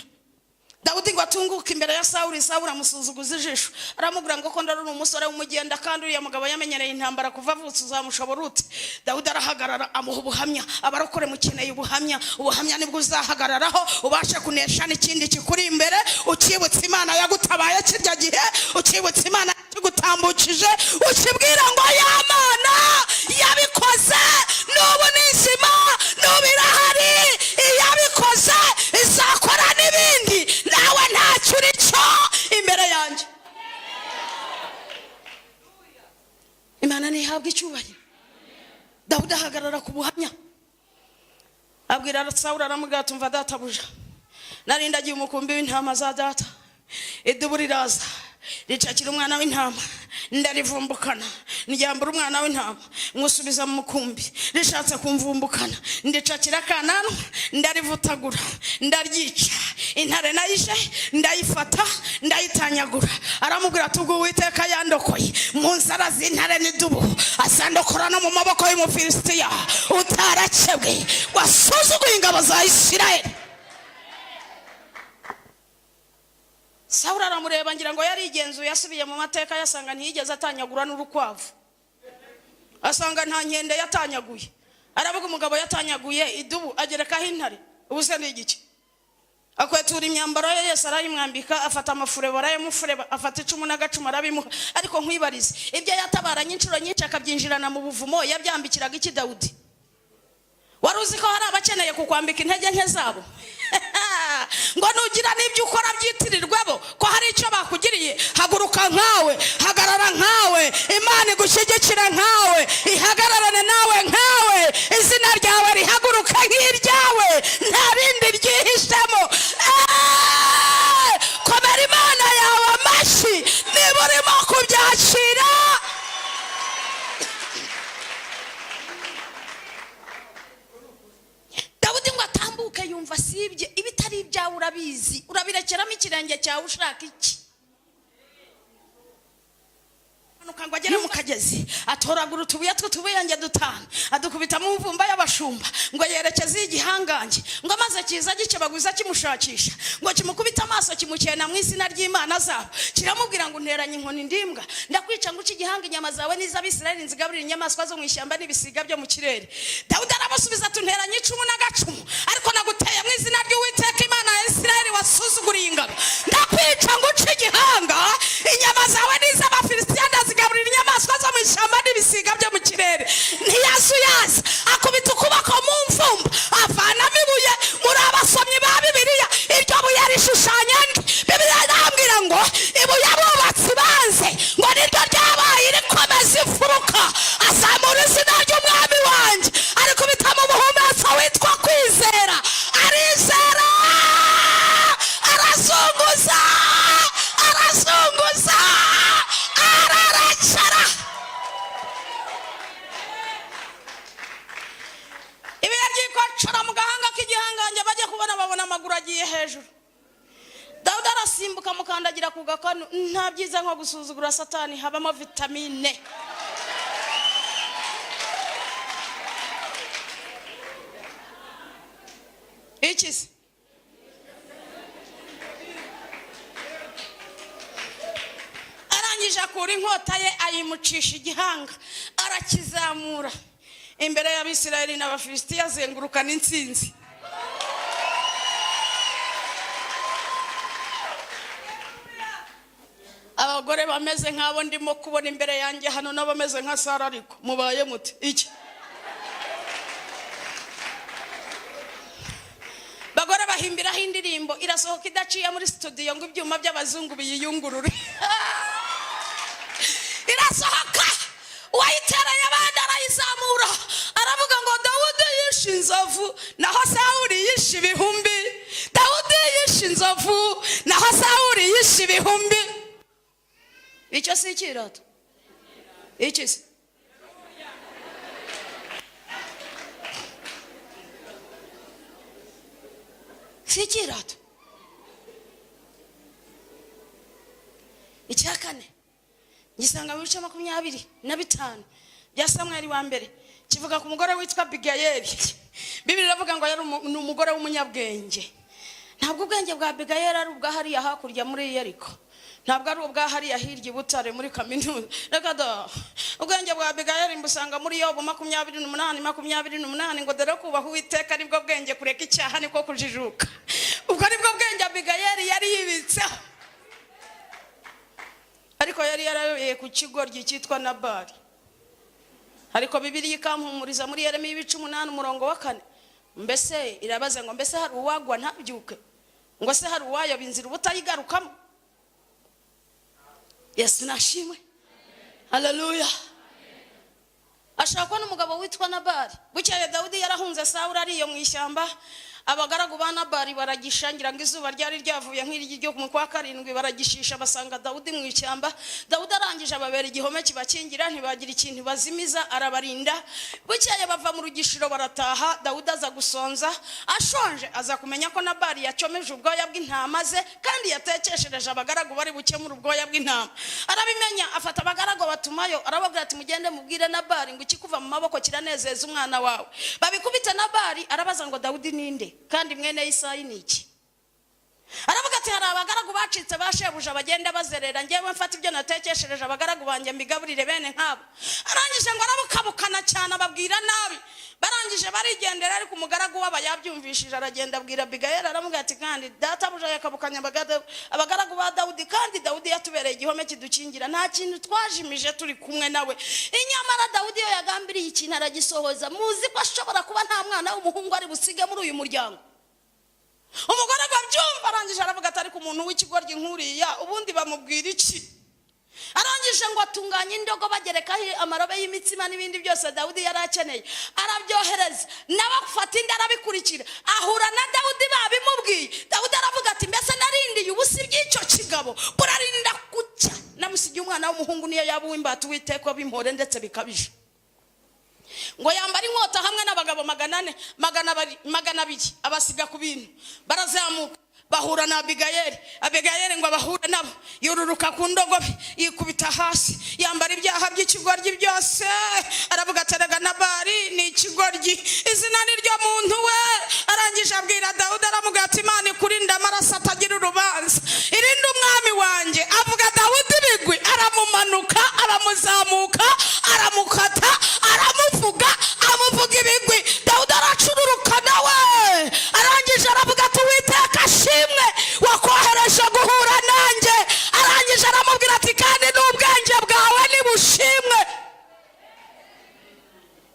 Dawudi ngo atunguke imbere ya Sawuli, Sawuli amusuzuguza ijisho, aramubwira ngo: "Ko ndaruri umusore w'umugenda, kandi uriya mugabo yamenyereye intambara kuva avutse, uzamushobora ute?" Dawudi arahagarara amuha ubuhamya. Abarokore mukeneye ubuhamya. Ubuhamya nibwo uzahagararaho ubashe kunesha n'ikindi kikuri imbere, ukibutsa Imana yagutabaye kirya gihe, ukibutsa Imana yakigutabaye. yagutambukije, ukibwira ngo ya Mana yabikoze n'ubu ni nzima, n'ubu irahari. Iyabikoze izakora n'ibindi. Nawe ntacyo uri cyo imbere yanjye. Imana ntihabwa icyubahiro. Dawudi ahagarara ku buhamya, abwira Sawuli, aramubwira ati: "Umva databuja, narindagiye umukumbi w'intama za data, idubu riraza ricakira umwana w'intama, ndarivumbukana, ndyambura umwana w'intama, mwusubiza mu mukumbi. Rishatse kumvumbukana, ndicakira akananwa, ndarivutagura, ndaryica. Intare nayije ndayifata, ndayitanyagura." Aramubwira ati: "Ubwo Uwiteka yandokoye mu nzara z'intare n'idubu, azandokora no mu maboko y'Umufilisitiya utarakebwe wasuzuguye ingabo za Isirayeli." Sawuli aramureba, ngira ngo yarigenzuye, asubiye mu mateka yasanga ntiyigeze atanyagura n'urukwavu, asanga nta nkende yatanyaguye. Aravuga: "Umugabo yatanyaguye idubu agerekaho intare, ubu se ni igiki?" Akwetura imyambaro ye yose arayimwambika, afata amafurebo arayamufureba, afata icumu n'agacumu arabimuha. Ariko nkwibarize, ibyo yatabaranye inshuro nyinshi akabyinjirana mu buvumo, yabyambikiraga iki Dawudi? Wari uzi ko hari abakeneye kukwambika intege nke zabo, ngo nugira n'ibyo ukora byitirirwabo ko hari icyo bakugiriye? Haguruka nkawe, hagarara nkawe, Imana igushyigikira nkawe, ihagararane nawe nkawe, izina ryawe rihaguruka nk'iryawe, nta bindi ryihishemo. Komera Imana yawe amashyi niba urimo kubyakira. Dawudi ngo atambuke yumva sibye. Ibitari ibyawe urabizi, urabirekeramo ikirenge cyawe ushaka iki? Amanuka ngo agere mu kagezi, atoragura utubuye tw'utubuyange dutanu, adukubita mu mvumba y'abashumba, ngo yerekeze igihangange. Ngo maze kiza gikebaguza kimushakisha, ngo kimukubite amaso, kimukena mu izina ry'Imana zabo, kiramubwira ngo: "Unteranye inkoni ndimbwa, ndakwica ngo uce igihanga, inyama zawe n'iz'Abisirayeli nzigaburira inyamaswa zo mu ishyamba n'ibisiga byo mu kirere." Dawudi aramusubiza ati: "Unteranye icumu n'agacumu, ariko naguteye mu izina ry'Uwiteka Imana ya Isirayeli wasuzuguriye ingabo. Ndakwica ngo uce igihanga, inyama zawe n'iz'Abafilisitiya ndazigaburira inyamaswa zo mu ishyamba n'ibisiga byo mu kirere." Ntiyazuyaza, akubita ukuboko mu mvumba, avanamo ibuye. Muri abasomyi ba Bibiliya, iryo buye rishushanya nde? Bibiliya irambwira ngo ibuye abubatsi banze ngo niryo ryabaye irikomeza imfuruka. Azamura izina ry'Umwami wanjye, arikubita mu muhumetso witwa kwizera, arizera, arazunguza, arazunguza, ararekera. Ibihe ryikocora mu gahanga k'igihangange, bajya kubona babona amaguru agiye hejuru. Dawudi arasimbuka, amukandagira ku gakanu. Nta byiza nko gusuzugura Satani, habamo vitamine. Iki se? Arangije akura inkota ye, ayimucisha igihanga, arakizamura imbere y'Abisirayeli n'Abafilisitiya, azengurukana intsinzi. Abagore bameze nk'abo ndimo kubona imbere yanjye hano n'abameze nka Sara, ariko mubaye muti iki? Bagore bahimbiraho indirimbo, irasohoka idaciye muri studio ngo ibyuma by'abazungu biyiyungurure. Irasohoka, uwayitereye abandi arayizamura, aravuga ngo: "Dawudi yishe inzovu, naho Sawuli yishe ibihumbi. Dawudi yishe inzovu, naho Sawuli yishe ibihumbi." Icyo si ikirato? Iki se? Si ikirato? Icya kane ngisanga mu bice 25 bya Samweli wa mbere, kivuga ku mugore witwa Abigayeli. Bibiri iravuga ngo yari ni umugore w'umunyabwenge. Ntabwo ubwenge bwa Abigayeli ari ubwa hariya hakurya muri Yeriko, ntabwo ari ubwa hariya hirya i Butare muri kaminuza, reka da. Ubwenge bwa Abigayeli mbusanga muri Yobu 28:28, ngo: "Dore kubaha Uwiteka nibwo bwenge, kureka icyaha niko kujijuka." Ubwo nibwo bwenge Abigayeli yari yibitseho. Ariko yari yarayobeye ku kigoryi cyitwa Nabali. Ariko Bibiliya ikampumuriza muri Yeremiya ibice 8 umurongo wa 4. Mbese irabaza ngo mbese hari uwagwa ntabyuke? Ngo se hari uwayoba inzira ubutayigarukamo? Yesu nashimwe. Haleluya. Ashakwa n'umugabo witwa Nabali. Bukeye Dawudi yarahunze Sawuli ariyo mu ishyamba. Abagaragu ba Nabali baragishangira ngo izuba ryari ryavuye nk'iryo ryo mu kwa 7, baragishisha basanga Dawudi mu ishyamba. Dawudi arangije ababera igihome kibakingira, ntibagira ikintu bazimiza, arabarinda. Bukeye bava mu rugishiro barataha. Dawudi aza gusonza, ashonje aza kumenya ko Nabali yacomeje ubwoya bw'intama ze kandi yatekeshereje abagaragu bari bukemura ubwoya bw'intama. Arabimenya, afata abagaragu batumayo, arababwira ati mugende mubwire Nabali ngo ikikuva mu maboko kiranezeza umwana wawe. Babikubita Nabali, arabaza ngo Dawudi ninde? Kandi mwene Isayi ni iki? Aravuga ati hari abagaragu bacitse ba shebuja bagenda bazerera, njyewe mfata ibyo natekeshereje abagaragu banjye mbigaburire bene nkabo. Arangije ngo arabukabukana cyane, ababwira nabi. Barangije barigendera, ariko umugaragu waba yabyumvishije aragenda abwira Abigayeli, aramubwira ati kandi databuja yakabukanye abagaragu ba Dawudi, kandi Dawudi yatubereye igihome kidukingira, nta kintu twajimije turi kumwe nawe. Inyamara Dawudi iyo yagambiriye ikintu aragisohoza. Muzi ko ashobora kuba nta mwana w'umuhungu ari busige muri uyu muryango. Umugore abyumva arangije aravuga ati ariko umuntu w'ikigoryi nk'uriya ubundi bamubwira iki? Arangije ngo atunganye indogo bagerekaho amarobe y'imitsima n'ibindi byose Dawudi yari akeneye, arabyohereza nawe afata indi arabikurikira, ahura na Dawudi babimubwiye. Dawudi aravuga ati mbese narindiye ubusa iby'icyo kigabo, burarinda gucya namusigiye umwana w'umuhungu, niyo yaba uw'imbata Uwiteka bimpore ndetse bikabije. Ngo yambara inkota hamwe n'abagabo 400, 200, abasiga ku bintu. Barazamuka bahura na Abigayeli. Abigayeli ngo abahure nabo, yururuka ku ndogobe yikubita hasi, yambara ibyaha by'ikigoryi byose. Aravuga ati erega Nabali ni ikigoryi, izina ni ryo muntu we. Arangije abwira Dawudi, aramubwira ati Imana ikurinde amaraso atagira urubanza, irinde umwami wanjye. Avuga Dawudi ibigwi, aramumanuka, aramuzamuka, aramukata, aramuvuga, amuvuga ibigwi. Dawudi aracururuka nawe. Arangije aravuga ati Uwiteka ashimwe wakohereje guhura nanjye. Arangije aramubwira ati kandi n'ubwenge bwawe nibushimwe.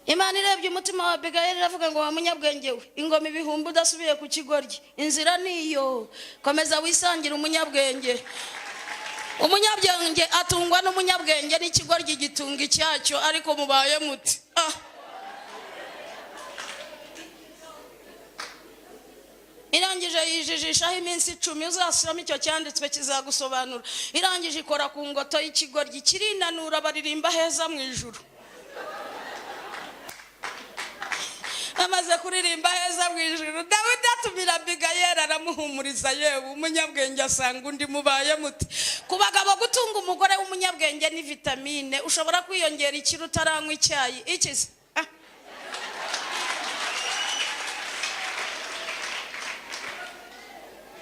Imana irebye umutima wa Abigayeli iravuga ngo wa munyabwenge we, ingoma ibihumbi udasubiye ku kigoryi, inzira niyo, komeza wisangire umunyabwenge. Umunyabwenge atungwa n'umunyabwenge, n'ikigoryi gitunga icyacyo. Ariko mubaye muti ah. Irangije yijijishaho iminsi 10, uzasoma icyo cyanditswe kizagusobanura. Irangije ikora ku ngoto y'ikigoryi kirinanura, baririmba heza mu ijuru. Amaze kuririmba heza mu ijuru, Dawidi atumira Abigayeli aramuhumuriza, yewe umunyabwenge asanga undi mubaye muti. Ku bagabo gutunga umugore w'umunyabwenge ni vitamine, ushobora kwiyongera ikiro utaranywa icyayi. Iki se?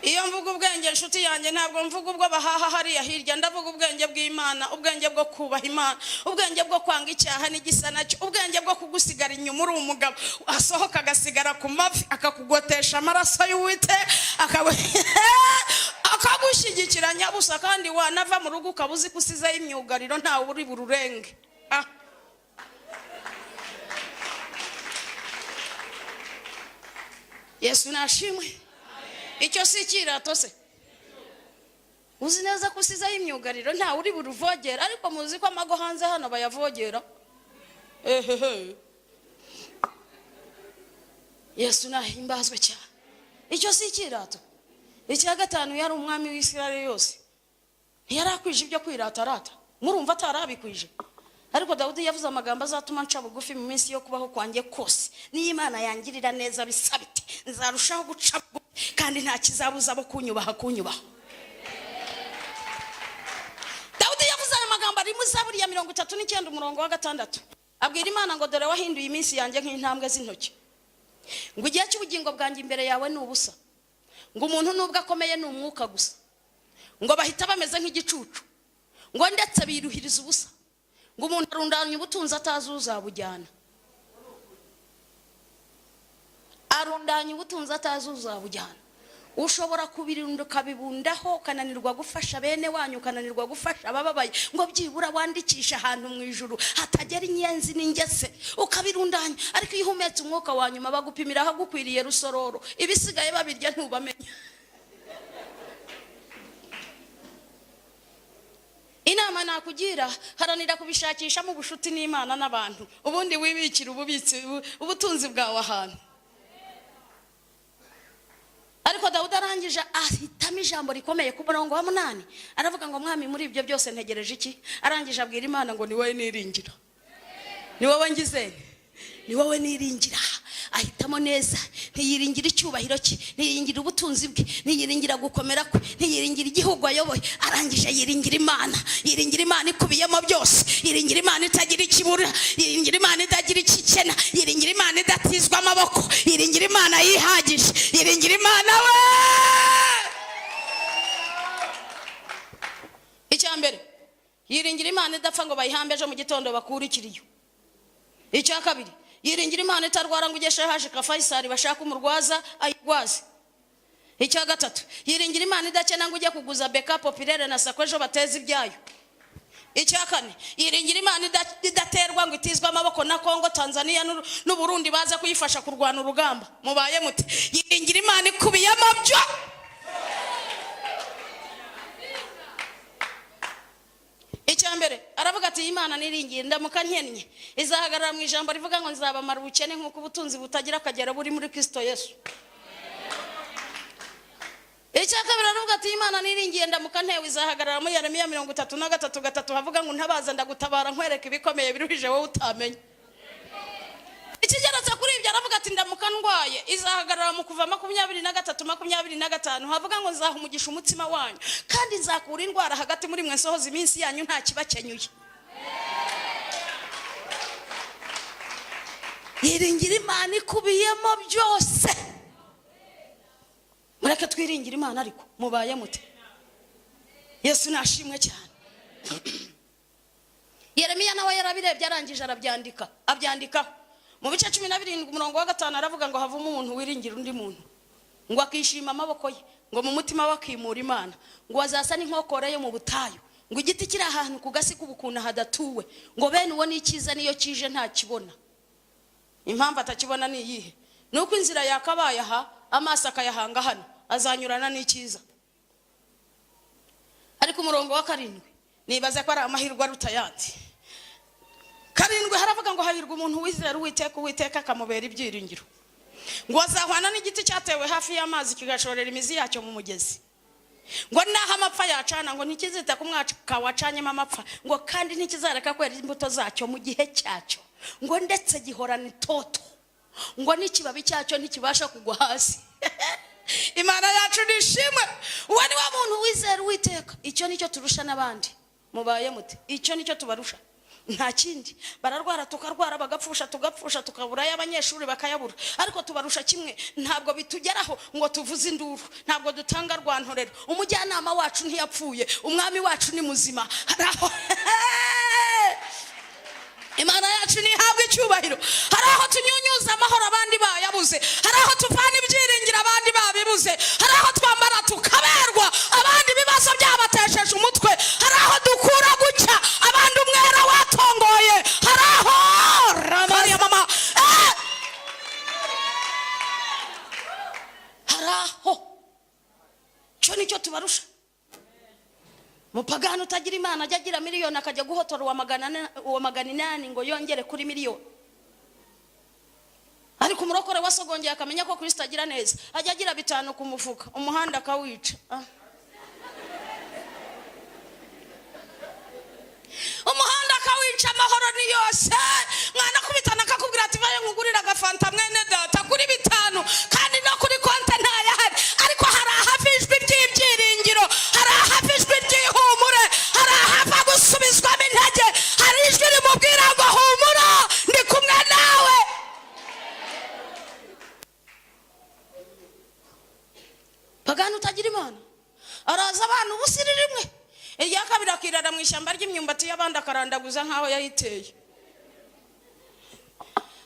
Iyo mvuga ubwenge nshuti yanjye, ntabwo mvuga ubwo bahaha hariya hirya, ndavuga ubwenge bw'Imana, ubwenge bwo kubaha Imana, ubwenge bwo kwanga icyaha n'igisa nacyo, ubwenge bwo kugusigara inyuma uri umugabo, asohoka agasigara ku mavi, akakugotesha amaraso y'Uwiteka, akagushyigikira nyabusa, kandi wanava mu rugo ukaba uzi ko usizeyo imyugariro ntawe uri bururenge. Yesu nashimwe. Icyo si ikirato se? Uzi neza ko usizeyo imyugariro ntawe uri buruvogera, ariko muzi ko amago hanze hano bayavogera. Ehehe. Yesu nahimbazwe cyane. Icyo si ikirato. Icya gatanu, yari umwami w'Isirayeli yose, ntiyari akwije ibyo kwirata arata, murumva atarabikwije. Ariko Dawudi yavuze amagambo azatuma nca bugufi mu minsi yo kubaho kwanjye kose. Niyo Imana yangirira neza bisabite, nzarushaho guca bugufi, kandi nta kizabuza abo kunyubaha kunyubaha. Dawudi yavuze aya magambo ari muri Zaburi ya 39 umurongo wa 6. Abwira Imana ngo dore wahinduye iminsi yanjye nk'intambwe z'intoki, ngo igihe cy'ubugingo bwanjye imbere yawe ni ubusa, ngo umuntu nubwo akomeye ni umwuka gusa, ngo bahita bameze nk'igicucu, ngo ndetse biruhiriza ubusa, ngo umuntu arundanya ubutunzi atazi uzabujyana, arundanya ubutunzi atazi uzabujyana. Ushobora kubirunda ukabibundaho, ukananirwa gufasha bene wanyu, ukananirwa gufasha abababaye, ngo byibura wandikishe ahantu mu ijuru hatagera inyenzi n'ingese, ukabirundanya. Ariko iyo uhumetse umwuka wa nyuma, bagupimira ahagukwiriye Rusororo, ibisigaye babirya ntubamenya. Inama nakugira, haranira kubishakishamo ubucuti n'Imana n'abantu, ubundi wibikira ububitsi ubutunzi bwawe ahantu. Ariko Dawudi arangije ahitamo ijambo rikomeye ku murongo wa 8, aravuga ngo mwami, muri ibyo byose ntegereje iki? Arangije abwira Imana ngo ni wowe niringira, ni wowe ngize, ni wowe niringira. Ahitamo neza, ntiyiringira icyubahiro cye, ntiyiringira ubutunzi bwe, ntiyiringira gukomera kwe, ntiyiringira igihugu ayoboye. Arangije yiringira Imana, yiringira Imana ikubiyemo byose, yiringira Imana itagira ikibura, yiringira Imana itagira ikikena, yiringira Imana idatizwa amaboko, yiringira Imana yihagije, yiringira Imana we. Icya mbere, yiringira Imana idapfa ngo bayihambe ejo mu gitondo bakure ikiriyo. Icya kabiri, yiringira Imana itarwara ngo ugeshe haje ka Faisal bashaka umurwaza ayirwaze. Icya gatatu, yiringira Imana idakena ngo ujye kuguza beka populaire na sako ejo bateze ibyayo. Icya kane, yiringira Imana idaterwa ngo itizwe amaboko na Kongo, Tanzania n'u Burundi baza kuyifasha kurwana urugamba. Mubaye muti yiringira Imana ikubiyemo byo. Icya mbere aravuga ati Imana niringiye ndamuka nkennye izahagarara mu ijambo rivuga ngo nzabamara ubukene nk'uko ubutunzi butagira akagera buri muri Kristo Yesu. Icya kabiri aravuga ati Imana niringiye ndamuka ntewe izahagarara muri Yeremiya 33:3 havuga ngo ntabaza ndagutabara nkwereka ibikomeye biruhije wowe utamenya. Ikigeretse kuri ibyo aravuga ati ndamuka ndwaye izahagarara mu kuva 23:25 havuga ngo nzaha umugisha umutsima wanyu kandi nzakura indwara hagati muri mwe nsohoza iminsi yanyu nta kibakenyuye. Yiringira Imana ikubiyemo byose. Mureke twiringire Imana, ariko mubaye mute? Yesu nashimwe cyane. Yeremiya nawe yarabirebye arangije arabyandika, abyandikaho mu bice 17 umurongo wa 5 aravuga ngo havamo umuntu wiringira undi muntu ngo akishima amaboko ye, ngo mu mutima we akimura Imana, ngo azasa n'inkokora yo mu butayu, ngo igiti kiri ahantu ku gasi k'ubukuna hadatuwe, ngo bene uwo n'ikiza niyo kije ntakibona. Impamvu atakibona ni iyihe? Ni uko inzira yakabaye aha amaso akayahanga hano, azanyurana n'ikiza. Ariko umurongo wa 7 nibaza ko ari amahirwe aruta ayandi. 7 haravuga ngo hahirwa umuntu wizera Uwiteka, Uwiteka akamubera ibyiringiro, ngo azahwana n'igiti cyatewe hafi y'amazi kigashorera imizi yacyo mu mugezi, ngo naho amapfa yacana ngo ntikizita ku mwaka wacanyemo amapfa, ngo kandi ntikizareka kwera imbuto zacyo mu gihe cyacyo, ngo ndetse gihorana itoto, ngo n'ikibabi cyacyo ntikibasha kugwa hasi. Imana yacu nishimwe. Uwo ni wa muntu wizera Uwiteka. Icyo nicyo turusha n'abandi. Mubaye mute? Icyo nicyo tubarusha, nta kindi. Bararwara tukarwara, bagapfusha tugapfusha, tukabura y'abanyeshuri bakayabura, ariko tubarusha kimwe, ntabwo bitugeraho ngo tuvuze induru, ntabwo dutanga rwantorero. Umujyanama wacu ntiyapfuye, umwami wacu ni muzima. Hari aho Imana yacu ntihabwa icyubahiro, hari aho tunyunyuza amahoro abandi bayabuze, hari aho tuvana ibyiringiro abandi babibuze, hari aho twambara tukaberwa abandi ibibazo byabatesheje umutwe, hari aho dukura gucya abandi umwera watongoye, hari aho Maria mama hari aho cyo nicyo tubarusha. Mupagani utagira Imana ajya agira miliyoni akajya guhotora uwa 800 ngo yongere kuri miliyoni. Ariko umurokore wasogongeye akamenya ko Kristo agira neza, ajya agira 5 ku mufuka, umuhanda akawica. Umuhanda akawica, amahoro ni yose. Mwana kubitana akakubwira ati vayo nkugurira agafanta mwene data kuri 5, kandi no kuri konte ntayahari. Ariko hari ahava ijwi ry'ibyiringiro, hari ahava ijwi ry'ihumure, hari ahava gusubizwamo intege, hari ijwi rimubwira ngo humura ndi kumwe nawe. Pagani utagira Imana araza abantu ubusiri rimwe, irya kabiri akirara mu ishyamba ry'imyumbati y'abandi akarandaguza nk'aho yayiteye.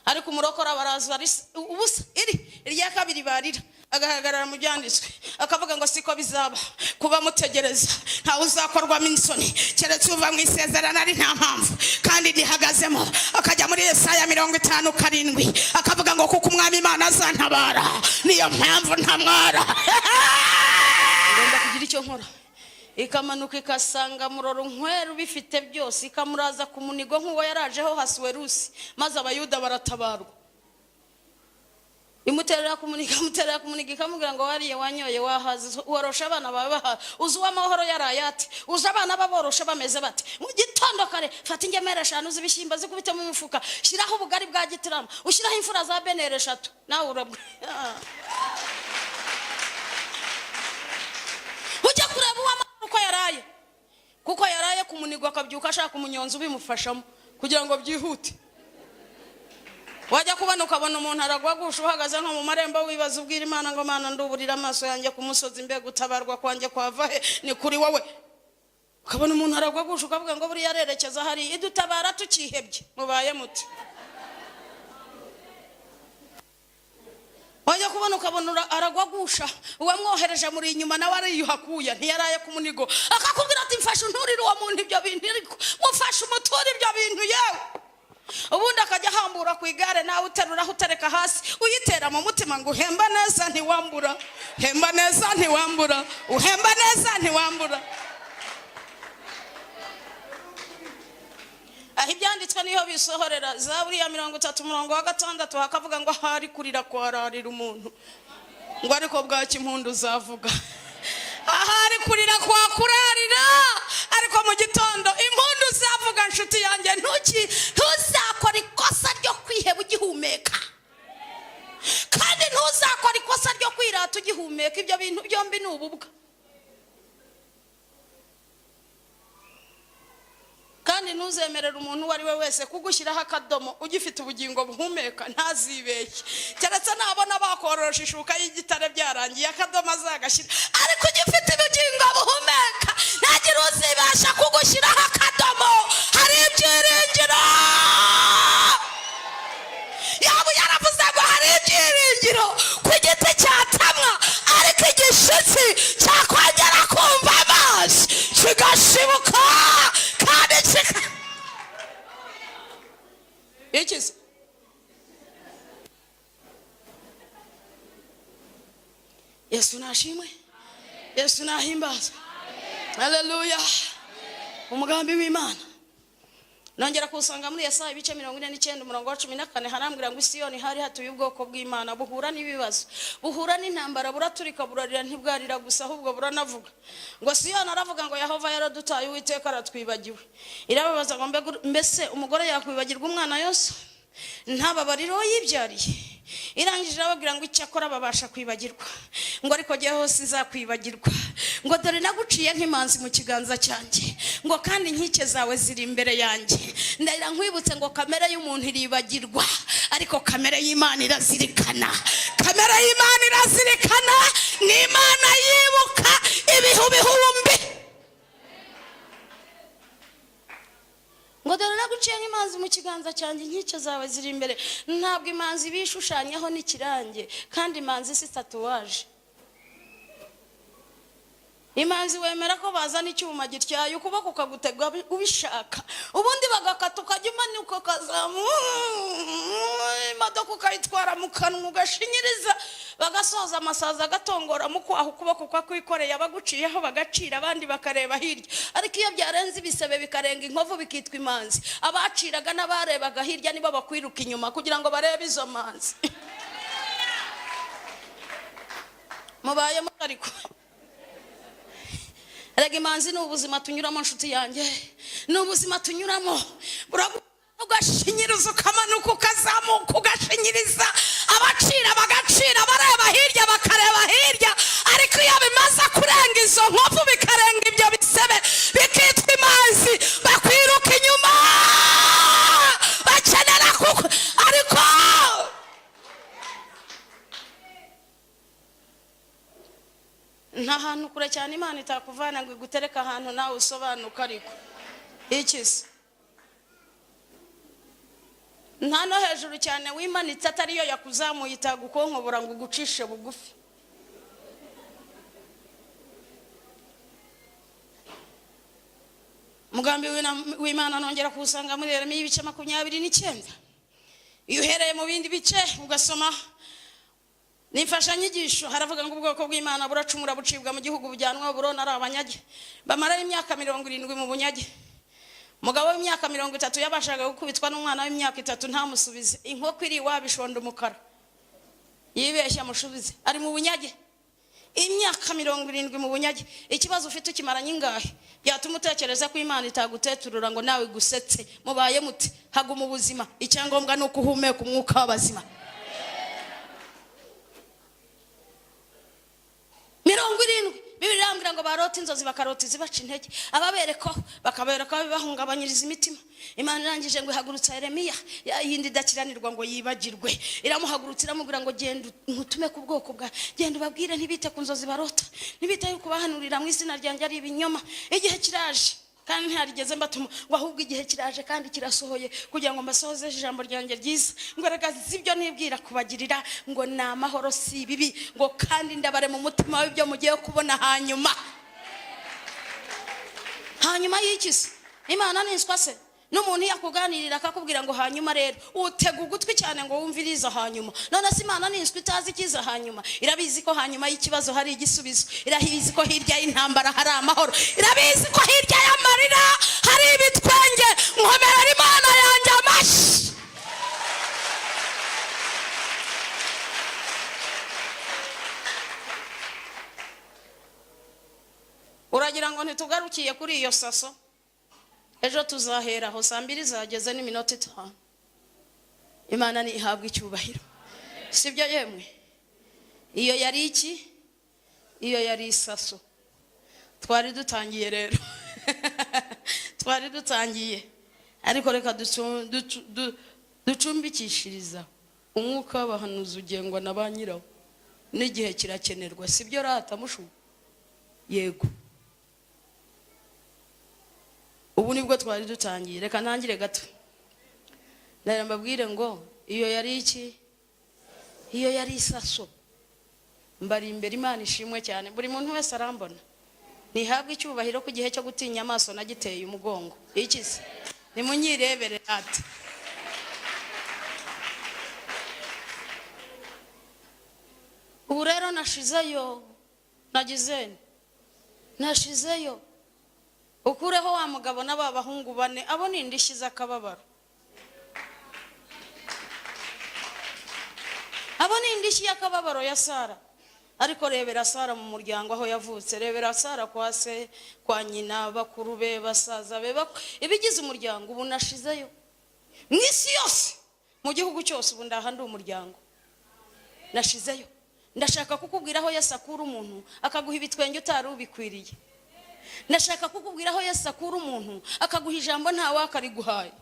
Ariko umurokora baraza ubusa iri irya kabiri barira Agahagarara mu byanditswe, akavuga ngo siko bizaba kuba mutegereza, ntawe uzakorwamo insoni keretse uva mu isezerano ari nta mpamvu kandi rihagazemo. Akajya muri Yesaya 57, akavuga ngo kuko Umwami Imana azantabara, niyo mpamvu ntamwara. Ngomba kugira icyo nkora. Ikamanuka ikasanga Muroro nkweru bifite byose, ikamuraza ku munigo nk'uwo yarajeho Hasuwerusi, maze Abayuda baratabarwa. Imuterera ku munigo, imuterera ku munigo, ikamubwira ngo wariye, wanyoye, wahaze, worosha abana bawe bahaze, uzi uw'amahoro yaraye ate, uzi abana baboroshe bameze bate? Mu gitondo kare fata ingemeri 5 z'ibishyimbo, zikubite mu mufuka, shyiraho ubugari bwa gitirama, ushyiraho imfura za beneri 3, nawe urabwa ujya kureba uw'amahoro uko yaraye, kuko yaraye ku munigo akabyuka ashaka umunyonzi ubimufashamo kugira ngo byihute. Wajya kubona ukabona umuntu aragwagusha, uhagaze nko mu marembo, wibaza, ubwira Imana ngo Mana, nduburira amaso yanjye ku musozi, mbega utabarwa kwanjye kwava he? Ni kuri wowe. Ukabona umuntu aragwagusha, ukavuga ngo buriya arerekeza hariya. Idutabara tukihebye. Mubaye muti? Wajya kubona ukabona aragwagusha, uwamwohereje muri inyuma nawe ariyuhakuya, ntiyaraye ku munigo, akakubwira ati mfashe unturire uwo muntu ibyo bintu, ariko mufashe umuture ibyo bintu yewe. Ubundi akajya ahambura ku igare, nawe uteruraho utereka hasi, uyitera mu mutima ngo uhemba neza ntiwambura, hemba neza ntiwambura, uhemba neza ntiwambura. Aho ibyanditswe niho bisohorera. Zaburi ya 30 umurongo wa 6 hakavuga ngo ahari kurira kwararira umuntu, ngo ariko bwaki impundu zavuga. Ahari kurira kwakurarira, ariko mu gitondo impundu zavuga. Nshuti yanjye, ntuzakora ikosa ryo kwiheba ugihumeka, kandi ntuzakora ikosa ryo kwirata ugihumeka. Ibyo bintu byombi ni ububwa. Kandi ntuzemerere umuntu uwo ari we wese kugushyiraho akadomo ugifite ubugingo buhumeka, ntazibeshye, keretse nabona bakorosha ishuka y'igitare byarangiye, akadomo azagashyira. Ariko ugifite ubugingo buhumeka, ntagire uzibasha kugushyiraho akadomo. Hari ibyiringiro. Yaba yaravuze ngo hari ibyiringiro ku giti cyatamwa, ariko igishitsi cyakongera kumva amazi kigashibuka kandi kika ikize. Yesu nashimwe, Yesu nahimbaza, haleluya. Umugambi w'Imana nongera kuwusanga muri Yesaya ibice 49 umurongo wa 14. Harambwira ngo Isiyoni hari hatuye ubwoko bw'Imana, buhura n'ibibazo, buhura n'intambara, buraturika, burarira. Ntibwarira gusa, ahubwo buranavuga. Ngo Siyoni aravuga ngo Yehova yaradutaye, Uwiteka aratwibagiwe. Irababaza ngo mbese umugore yakwibagirwa umwana yose, ntababarire uwo yibyariye? Irangije irababwira ngo icyakora babasha kwibagirwa, ngo ariko jyewe sinzakwibagirwa. Ngo dore naguciye nk'imanzi mu kiganza cyanjye, ngo kandi inkike zawe ziri imbere yanjye. Ndahira nkwibutse ngo kamere y'umuntu iribagirwa, ariko kamere y'Imana irazirikana. Kamere y'Imana irazirikana, ni Imana yibuka ibihu bihumbi. Ngo dore naguciye nk'imanzi mu kiganza cyanjye, inkike zawe ziri imbere. Ntabwo imanzi bishushanyaho n'ikirange, kandi imanzi si tatuwaje. Imanzi wemera ko bazana icyuma gityaye ukuboko ukagutega ubishaka, ubundi bagakata ukajya umanuka ukazamura imodoka ukayitwara mu kanwa ugashinyiriza, bagasoza amasazi agatongora mu kwaha ukuboko kwakwikoreye, abaguciyeho bagacira, abandi bakareba hirya. Ariko iyo byarenze ibisebe bikarenga inkovu bikitwa imanzi, abaciraga n'abarebaga hirya nibo bakwiruka inyuma kugira ngo barebe izo manzi. Mubaye ariko erega imanzi ni ubuzima tunyuramo, nshuti yanjye, ni ubuzima tunyuramo. Ugashinyiriza ukamanuka ukazamuka ugashinyiriza, abacira bagacira, bareba hirya bakareba hirya. Ariko iyo bimaze kurenga izo nkovu bikarenga ibyo bisebe bikitwa imanzi, bakwiruka inyuma bakenera kuko ariko nta hantu kure cyane Imana itakuvana ngo igutereke ahantu nawe usobanuka. Ariko iki se nta no hejuru cyane wimanitse atariyo yakuzamuye itagukonkobora ngo ugucishe bugufi. Umugambi w'Imana nongera kuwusanga muri Yeremiya ibice 29. Iyo uhereye mu bindi bice ugasoma n'imfashanyigisho, haravuga ngo ubwoko bw'Imana buracumura, bucibwa mu gihugu, bujyanwa Babuloni ari abanyage, bamarayo imyaka 70 mu bunyage. Umugabo w'imyaka 30 yabashaga gukubitwa n'umwana w'imyaka 3 ntamusubize. Inkoko iri iwabo ishonda umukara, yibeshya amusubize. Ari mu bunyage imyaka 70 mu bunyage. Ikibazo ufite ukimaranye ingahe byatuma utekereza ko Imana itaguteturura ngo nawe igusetse? Mubaye muti haguma ubuzima, icyangombwa ni uko uhumeka umwuka w'abazima. 70 Bibiliya irambwira ngo barota inzozi, bakarota izibaca intege, ababerekaho bakaberekaho bibahungabanyiriza imitima. Imana irangije ngo ihagurutsa Yeremiya, ya yindi idakiranirwa ngo yibagirwe, iramuhagurutsa iramubwira ngo genda ntutume ku bwoko bwa, genda ubabwire ntibite ku nzozi barota, ntibite yuko bahanurira mu izina ryanjye ari ibinyoma. Igihe kiraje kandi ntiharigeze mbatuma, ngo ahubwo igihe kiraje kandi kirasohoye kugira ngo mbasohoze ijambo ryanjye ryiza, ngo reka ibyo nibwira kubagirira ngo ni amahoro si ibibi, ngo kandi ndabare mu mutima w'ibyo mugiye kubona hanyuma. Hanyuma y'iki se? Imana niswa se? N'umuntu yakuganirira akakubwira ngo hanyuma rero, utega ugutwi cyane ngo wumve iriza hanyuma. None se Imana niswa itazi ikiza hanyuma? Irabizi ko hanyuma y'ikibazo hari igisubizo, irabizi ko hirya y'intambara hari amahoro, irabizi ko hirya y'amarira hari ibitwenge. Nkomerera Imana yanjye amashyi. Uragira ngo ntitugarukiye kuri iyo saso? Ejo tuzahera aho saa mbiri zageze n'iminota 5. Imana ni ihabwa icyubahiro, sibyo yemwe? Iyo yari iki? Iyo yari isaso. Twari dutangiye rero, twari dutangiye, ariko reka ducumbikishiriza umwuka w'abahanuzi ugengwa na ba nyirawo, n'igihe kirakenerwa, sibyo rata mushu? Yego, ubu nibwo twari dutangiye. Reka ntangire gato, ndara mbabwire ngo iyo yari iki? Iyo yari isaso. Mbari imbere. Imana ishimwe cyane, buri muntu wese arambona. Ntihabwe icyubahiro ku gihe cyo gutinya amaso nagiteye umugongo. Iki se nimunyirebere ati ubu rero nashizeyo, nagize nashizeyo. Ukureho wa mugabo n'aba bahungu bane, abo ni indishyi z'akababaro, abo ni indishyi y'akababaro ya Sara. Ariko rebera Sara mu muryango aho yavutse, rebera Sara kwa se, kwa nyina, bakuru be, basaza be, ibigize umuryango. Ubu nashizeyo mu isi yose, mu gihugu cyose, ubu ndaha ndi umuryango, nashizeyo. Ndashaka kukubwira aho Yesu akura umuntu akaguha ibitwenge utari ubikwiriye. Ndashaka kukubwira aho Yesu akura umuntu akaguha ijambo nta wakariguhaye.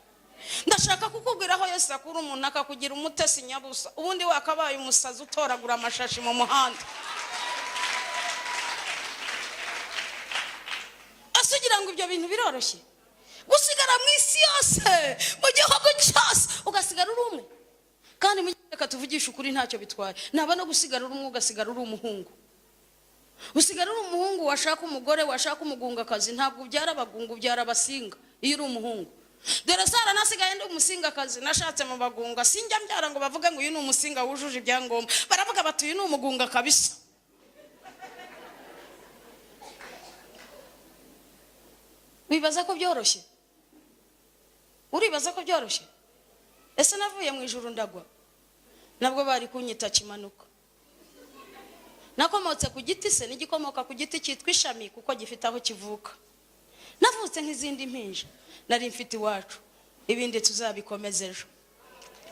Ndashaka kukubwira aho Yesu akura umuntu akakugira umutesi nyabusa, ubundi wakabaye umusazi utoragura amashashi mu muhanda. Ese ugira ngo ibyo bintu biroroshye? Gusigara mu isi yose, mu gihugu cyose, ugasigara uri umwe. Kandi reka tuvugishe ukuri, ntacyo bitwaye. Naba no gusigara uri umwe, ugasigara uri umuhungu. Usigara uri umuhungu, washaka umugore, washaka umugungakazi, ntabwo ubyara abagungu, ubyara abasinga iyo uri umuhungu. Dore Sara nasigaye ndi umusingakazi, nashatse mu bagunga, sinjya mbyara ngo bavuge ngo uyu ni umusinga wujuje ibyangombwa, baravuga bati uyu ni umugunga kabisa. Wibaza ko byoroshye? Uribaza ko byoroshye? Ese navuye mu ijuru ndagwa? Nabwo bari kunyita kimanuka. Nakomotse ku giti se n'igikomoka ku giti cyitwa ishami kuko gifite aho kivuka. Navutse nk'izindi mpinja, nari mfite iwacu, ibindi tuzabikomeza ejo.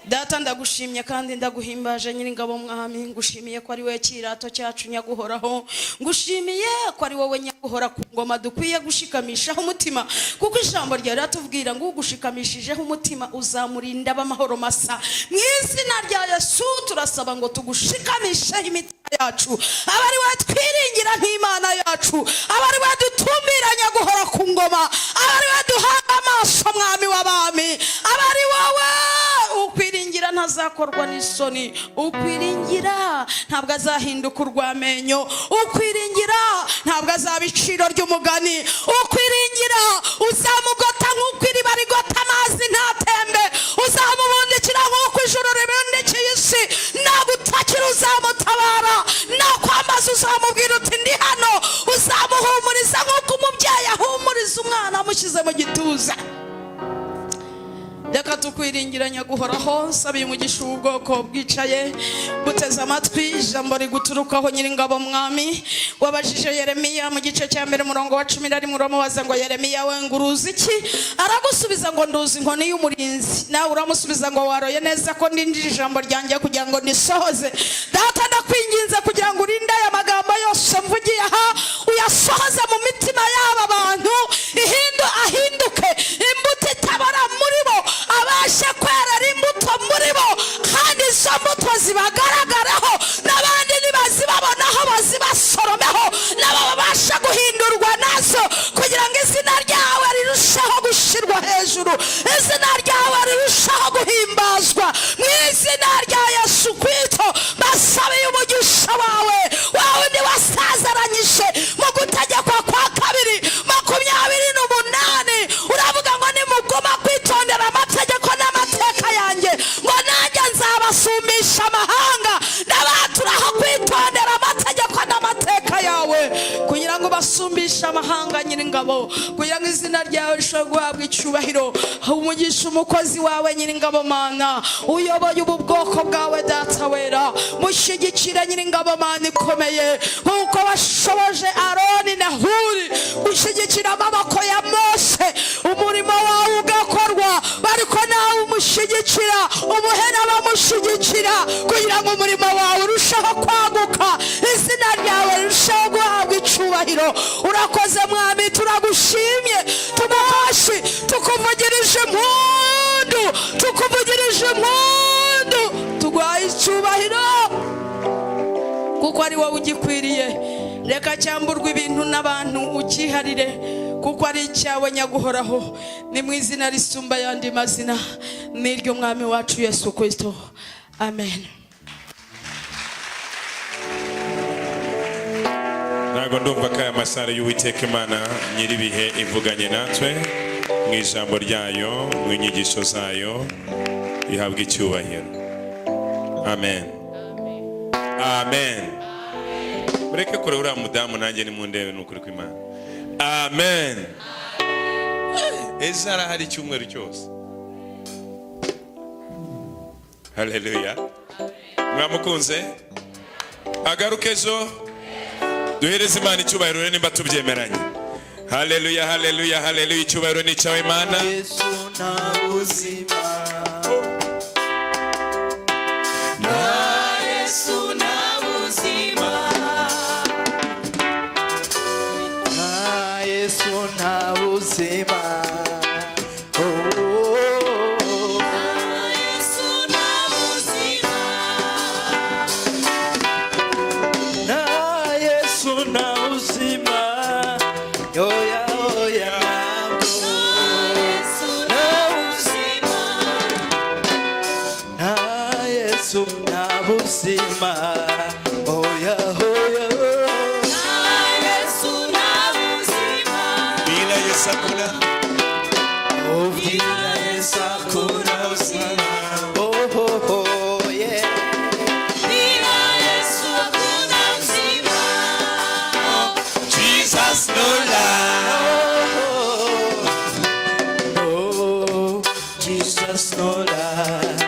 Data ndagushimye kandi ndaguhimbaje Nyiringabo Mwami, ngushimiye ko ari wowe kirato cyacu nyaguhoraho, ngushimiye ko ari wowe nyaguhora ku ngoma dukwiye gushikamishaho umutima, kuko ijambo ryawe riratubwira ngo ugushikamishijeho umutima uzamurinda ab'amahoro masa. Mu izina rya Yesu turasaba ngo tugushikamisheho imitima yacu, abe ari wowe twiringira nk'Imana yacu, abe ari wowe dutumbira nyaguhora ku ngoma, abe ari wowe duhanga amaso Mwami w'abami, abe ari wowe ukwiringira ntazakorwa n'isoni, ukwiringira ntabwo azahinduka urw'amenyo, ukwiringira ntabwo azaba iciro ry'umugani, ukwiringira uzamugu Umubyeyi ahumuriza umwana amushyize mu gituza. Reka tukwiringira, Nyaguhoraho. Nsabiye umugisha ubu bwoko bwicaye buteze amatwi ijambo riguturukaho, Nyiringabo Mwami. Wabajije Yeremiya mu gice cya 1, umurongo wa 11, uramubaza ngo: "Yeremiya we, ngo uruzi iki?" Aragusubiza ngo: "Nduzi inkoni y'umurinzi." Nawe uramusubiza ngo: "Waroye neza ko ndindira ijambo ryanjye kugira ngo nisohoze." Data, ndakwinginze kugira ngo urinde aya magambo yose mvugiye aha, uyasohoze mu mitima y'aba bantu, ahinduke imbuto itabara muri bo, abashe kwerera imbuto muri bo, kandi izo mbuto zibagaragaraho, n'abandi nibazibabonaho bazibasoromeho, nabo babashe guhindurwa nazo, kugira ngo izina ryawe rirusheho gushyirwa hejuru, izina ryawe rirusheho guhimbazwa. Mu izina rya Yesu Kristo, basabiye umugisha wawe, wawe wundi wasazaranyije mu Gutegekwa kwa Kabiri 28. Uravuga ngo: "Nimuguma kwitondera amategeko n'amateka yanjye," ngo, "nanjye nzabasumbisha amahanga." Ndabaturaho kwitondera amategeko n'amateka yawe kugira ngo basumbishe amahanga, Nyiringabo, kugira ngo izina ryawe rishobore guhabwa icyubahiro. Umugisha umukozi wawe, Nyiringabo Mana, uyoboye ubu bwoko bwawe. Data wera, mushyigikire, Nyiringabo Mana ikomeye, nk'uko washoboje Aroni na Huri gushyigikira amaboko ya Mose, umurimo wawe ugakorwa. Ariko nawe umushyigikira, umuhera bamushyigikira, kugira ngo umurimo wawe urusheho kwaguka, izina ryawe rirusheho guhabwa icyubahiro. Urakoze Mwami, turagushimye, tumuhashi, tukuvugirije impundu, tukuvugirije impundu, tuguhaye icyubahiro kuko ari wowe ugikwiriye. Reka cyamburwe ibintu n'abantu, ucyiharire kuko ari icyawe, Nyaguhoraho. Ni mu izina risumba ayandi mazina, n'iryo Mwami wacu Yesu Kristo, amen. Ntabwo ndumva ko aya masaha y'Uwiteka Imana nyir'ibihe ivuganye natwe mu ijambo ryayo, mu nyigisho zayo, ihabwa icyubahiro. Amen, amen. Mureke kure uriya mudamu, nanjye nimundebe. Ni ukuri kw'Imana, amen. Ejo arahari icyumweru cyose. Haleluya! Mwamukunze? Agaruke ejo. Duhereze Imana icyubahiro rero nimba tubyemeranye. Haleluya, haleluya, haleluya! Icyubahiro ni icyawe, Imana. Yesu nta buzima, nta Yesu nta buzima, nta Yesu nta buzima. Oh, oh, oh. Yesu nta buzima. Nta Yesu nta buzima, oya oya, ntabwo. Yesu nta buzima. Nta Yesu nta buzima, oya oya. Yesu nta buzima. Bila Yesu hakuna. Oh, bila Yesu hakuna uzima. Oh, oh, oh, yeah. Bila Yesu hakuna uzima. Jesus no lie. Oh, Jesus no lie.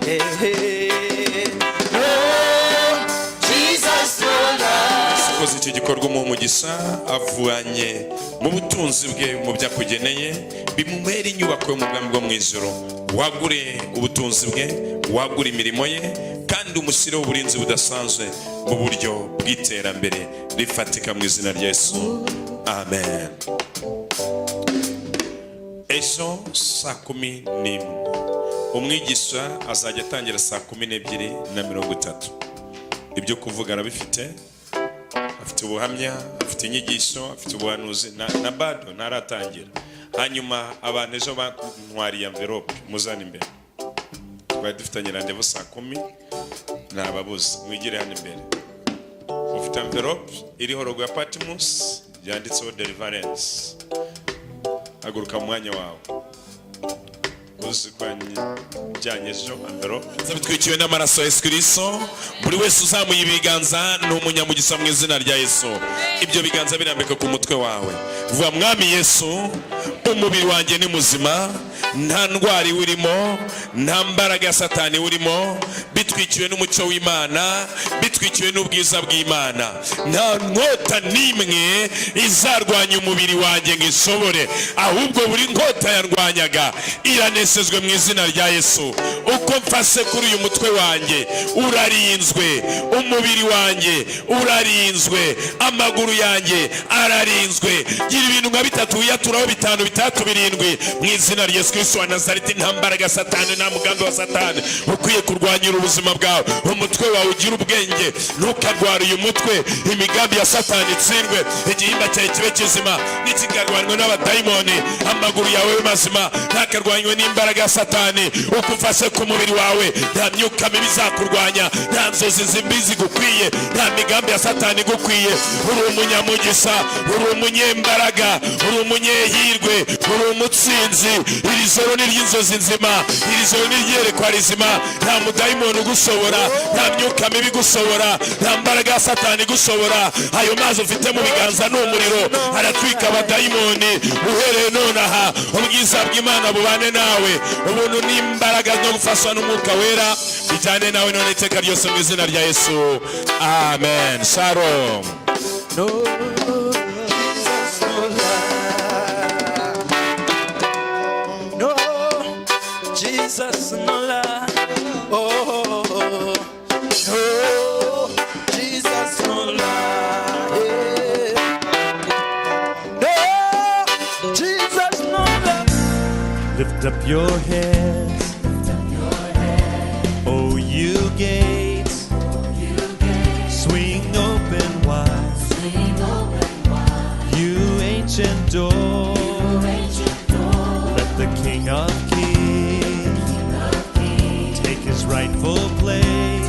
Hey, hey. Oh, Jesus no lie. Ukoze icyo gikorwa, umuha umugisha avanye mu butunzi bwe, mu byo akugeneye, bimubere inyubako yo mu bwami bwo mu ijuru. Wagure ubutunzi bwe, wagure imirimo ye, kandi umushyireho uburinzi budasanzwe mu buryo bw'iterambere rifatika, mu izina rya Yesu, amen. Ejo saa 11, umwigisha azajya atangira saa 12:30. Ibyo kuvuga arabifite, afite ubuhamya, afite inyigisho, afite ubuhanuzi na bado ntaratangira. Hanyuma abantu ejo bantwariye envelope, muzane imbere. Twari dufitanye rendez-vous saa 10, ntababuze. Mwigire hano imbere. Ufite envelope iriho logo ya Patmos, yanditseho deliverance, haguruka mu mwanya wawe. Tuzi ko yajyanye ejo amverope. Bitwikiwe n'amaraso ya Yesu Kristo. Buri wese uzamuye ibiganza ni umunyamugisha mu izina rya Yesu. Ibyo biganza birambika ku mutwe wawe, vuga: "Mwami Yesu, umubiri wanjye ni muzima, nta ndwara iwurimo, nta mbaraga ya Satani iwurimo. Bitwikiwe n'umucyo w'Imana, bitwikiwe n'ubwiza bw'Imana. Nta nkota n'imwe izarwanya umubiri wanjye ngo ishobore, ahubwo buri nkota yarwanyaga iranesejwe mu izina rya Yesu. Uko mfashe kuri uyu mutwe wanjye urarinzwe, umubiri wanjye urarinzwe, amaguru yanjye ararinzwe." Gira ibintu nka bitatu wiyaturaho, bitanu, bitatu, birindwi. Mu izina rya Yesu Kristo wa Nazareti, nta mbaraga ya Satani, nta mugambi wa Satani ukwiye kurwanyira ubuzima bwawe. Umutwe wawe ugira ubwenge, ntukarware uyu mutwe. Imigambi ya Satani itsindwe, igihimba cyawe kibe kizima, ntikikarwanywe n'abadayimoni. Amaguru yawe mazima, ntakarwanywe n'imbaraga ya Satani. Uko ufashe ku mubiri wawe, nta myuka mibi izakurwanya, nta nzozi zimbi zigukwiye, nta migambi ya Satani igukwiye. Uri umunyamugisha, uri umunyembaraga, uri umunyehirwe, uri umutsinzi. Iri joro ni iry'inzozi nzima, iri joro ni iryerekwa rizima. Nta mudayimoni ugushobora, nta myuka mibi igushobora, nta mbaraga ya Satani igushobora. Ayo mazi ufite mu biganza ni umuriro, aratwika abadayimoni. Uhereye nonaha, ubwiza bw'Imana bubane nawe, ubuntu n'imbaraga no gufashwa n'Umwuka Wera bijyane nawe none iteka ryose, mu izina rya Yesu, amen. Shalom. No, Jesus, no lie. No, Jesus, no lie. Oh, no, Jesus, no lie. Yeah. No, Jesus, no lie. Lift up your heads, O you gates, swing open wide, you ancient doors. Let the King of Kings take his rightful place.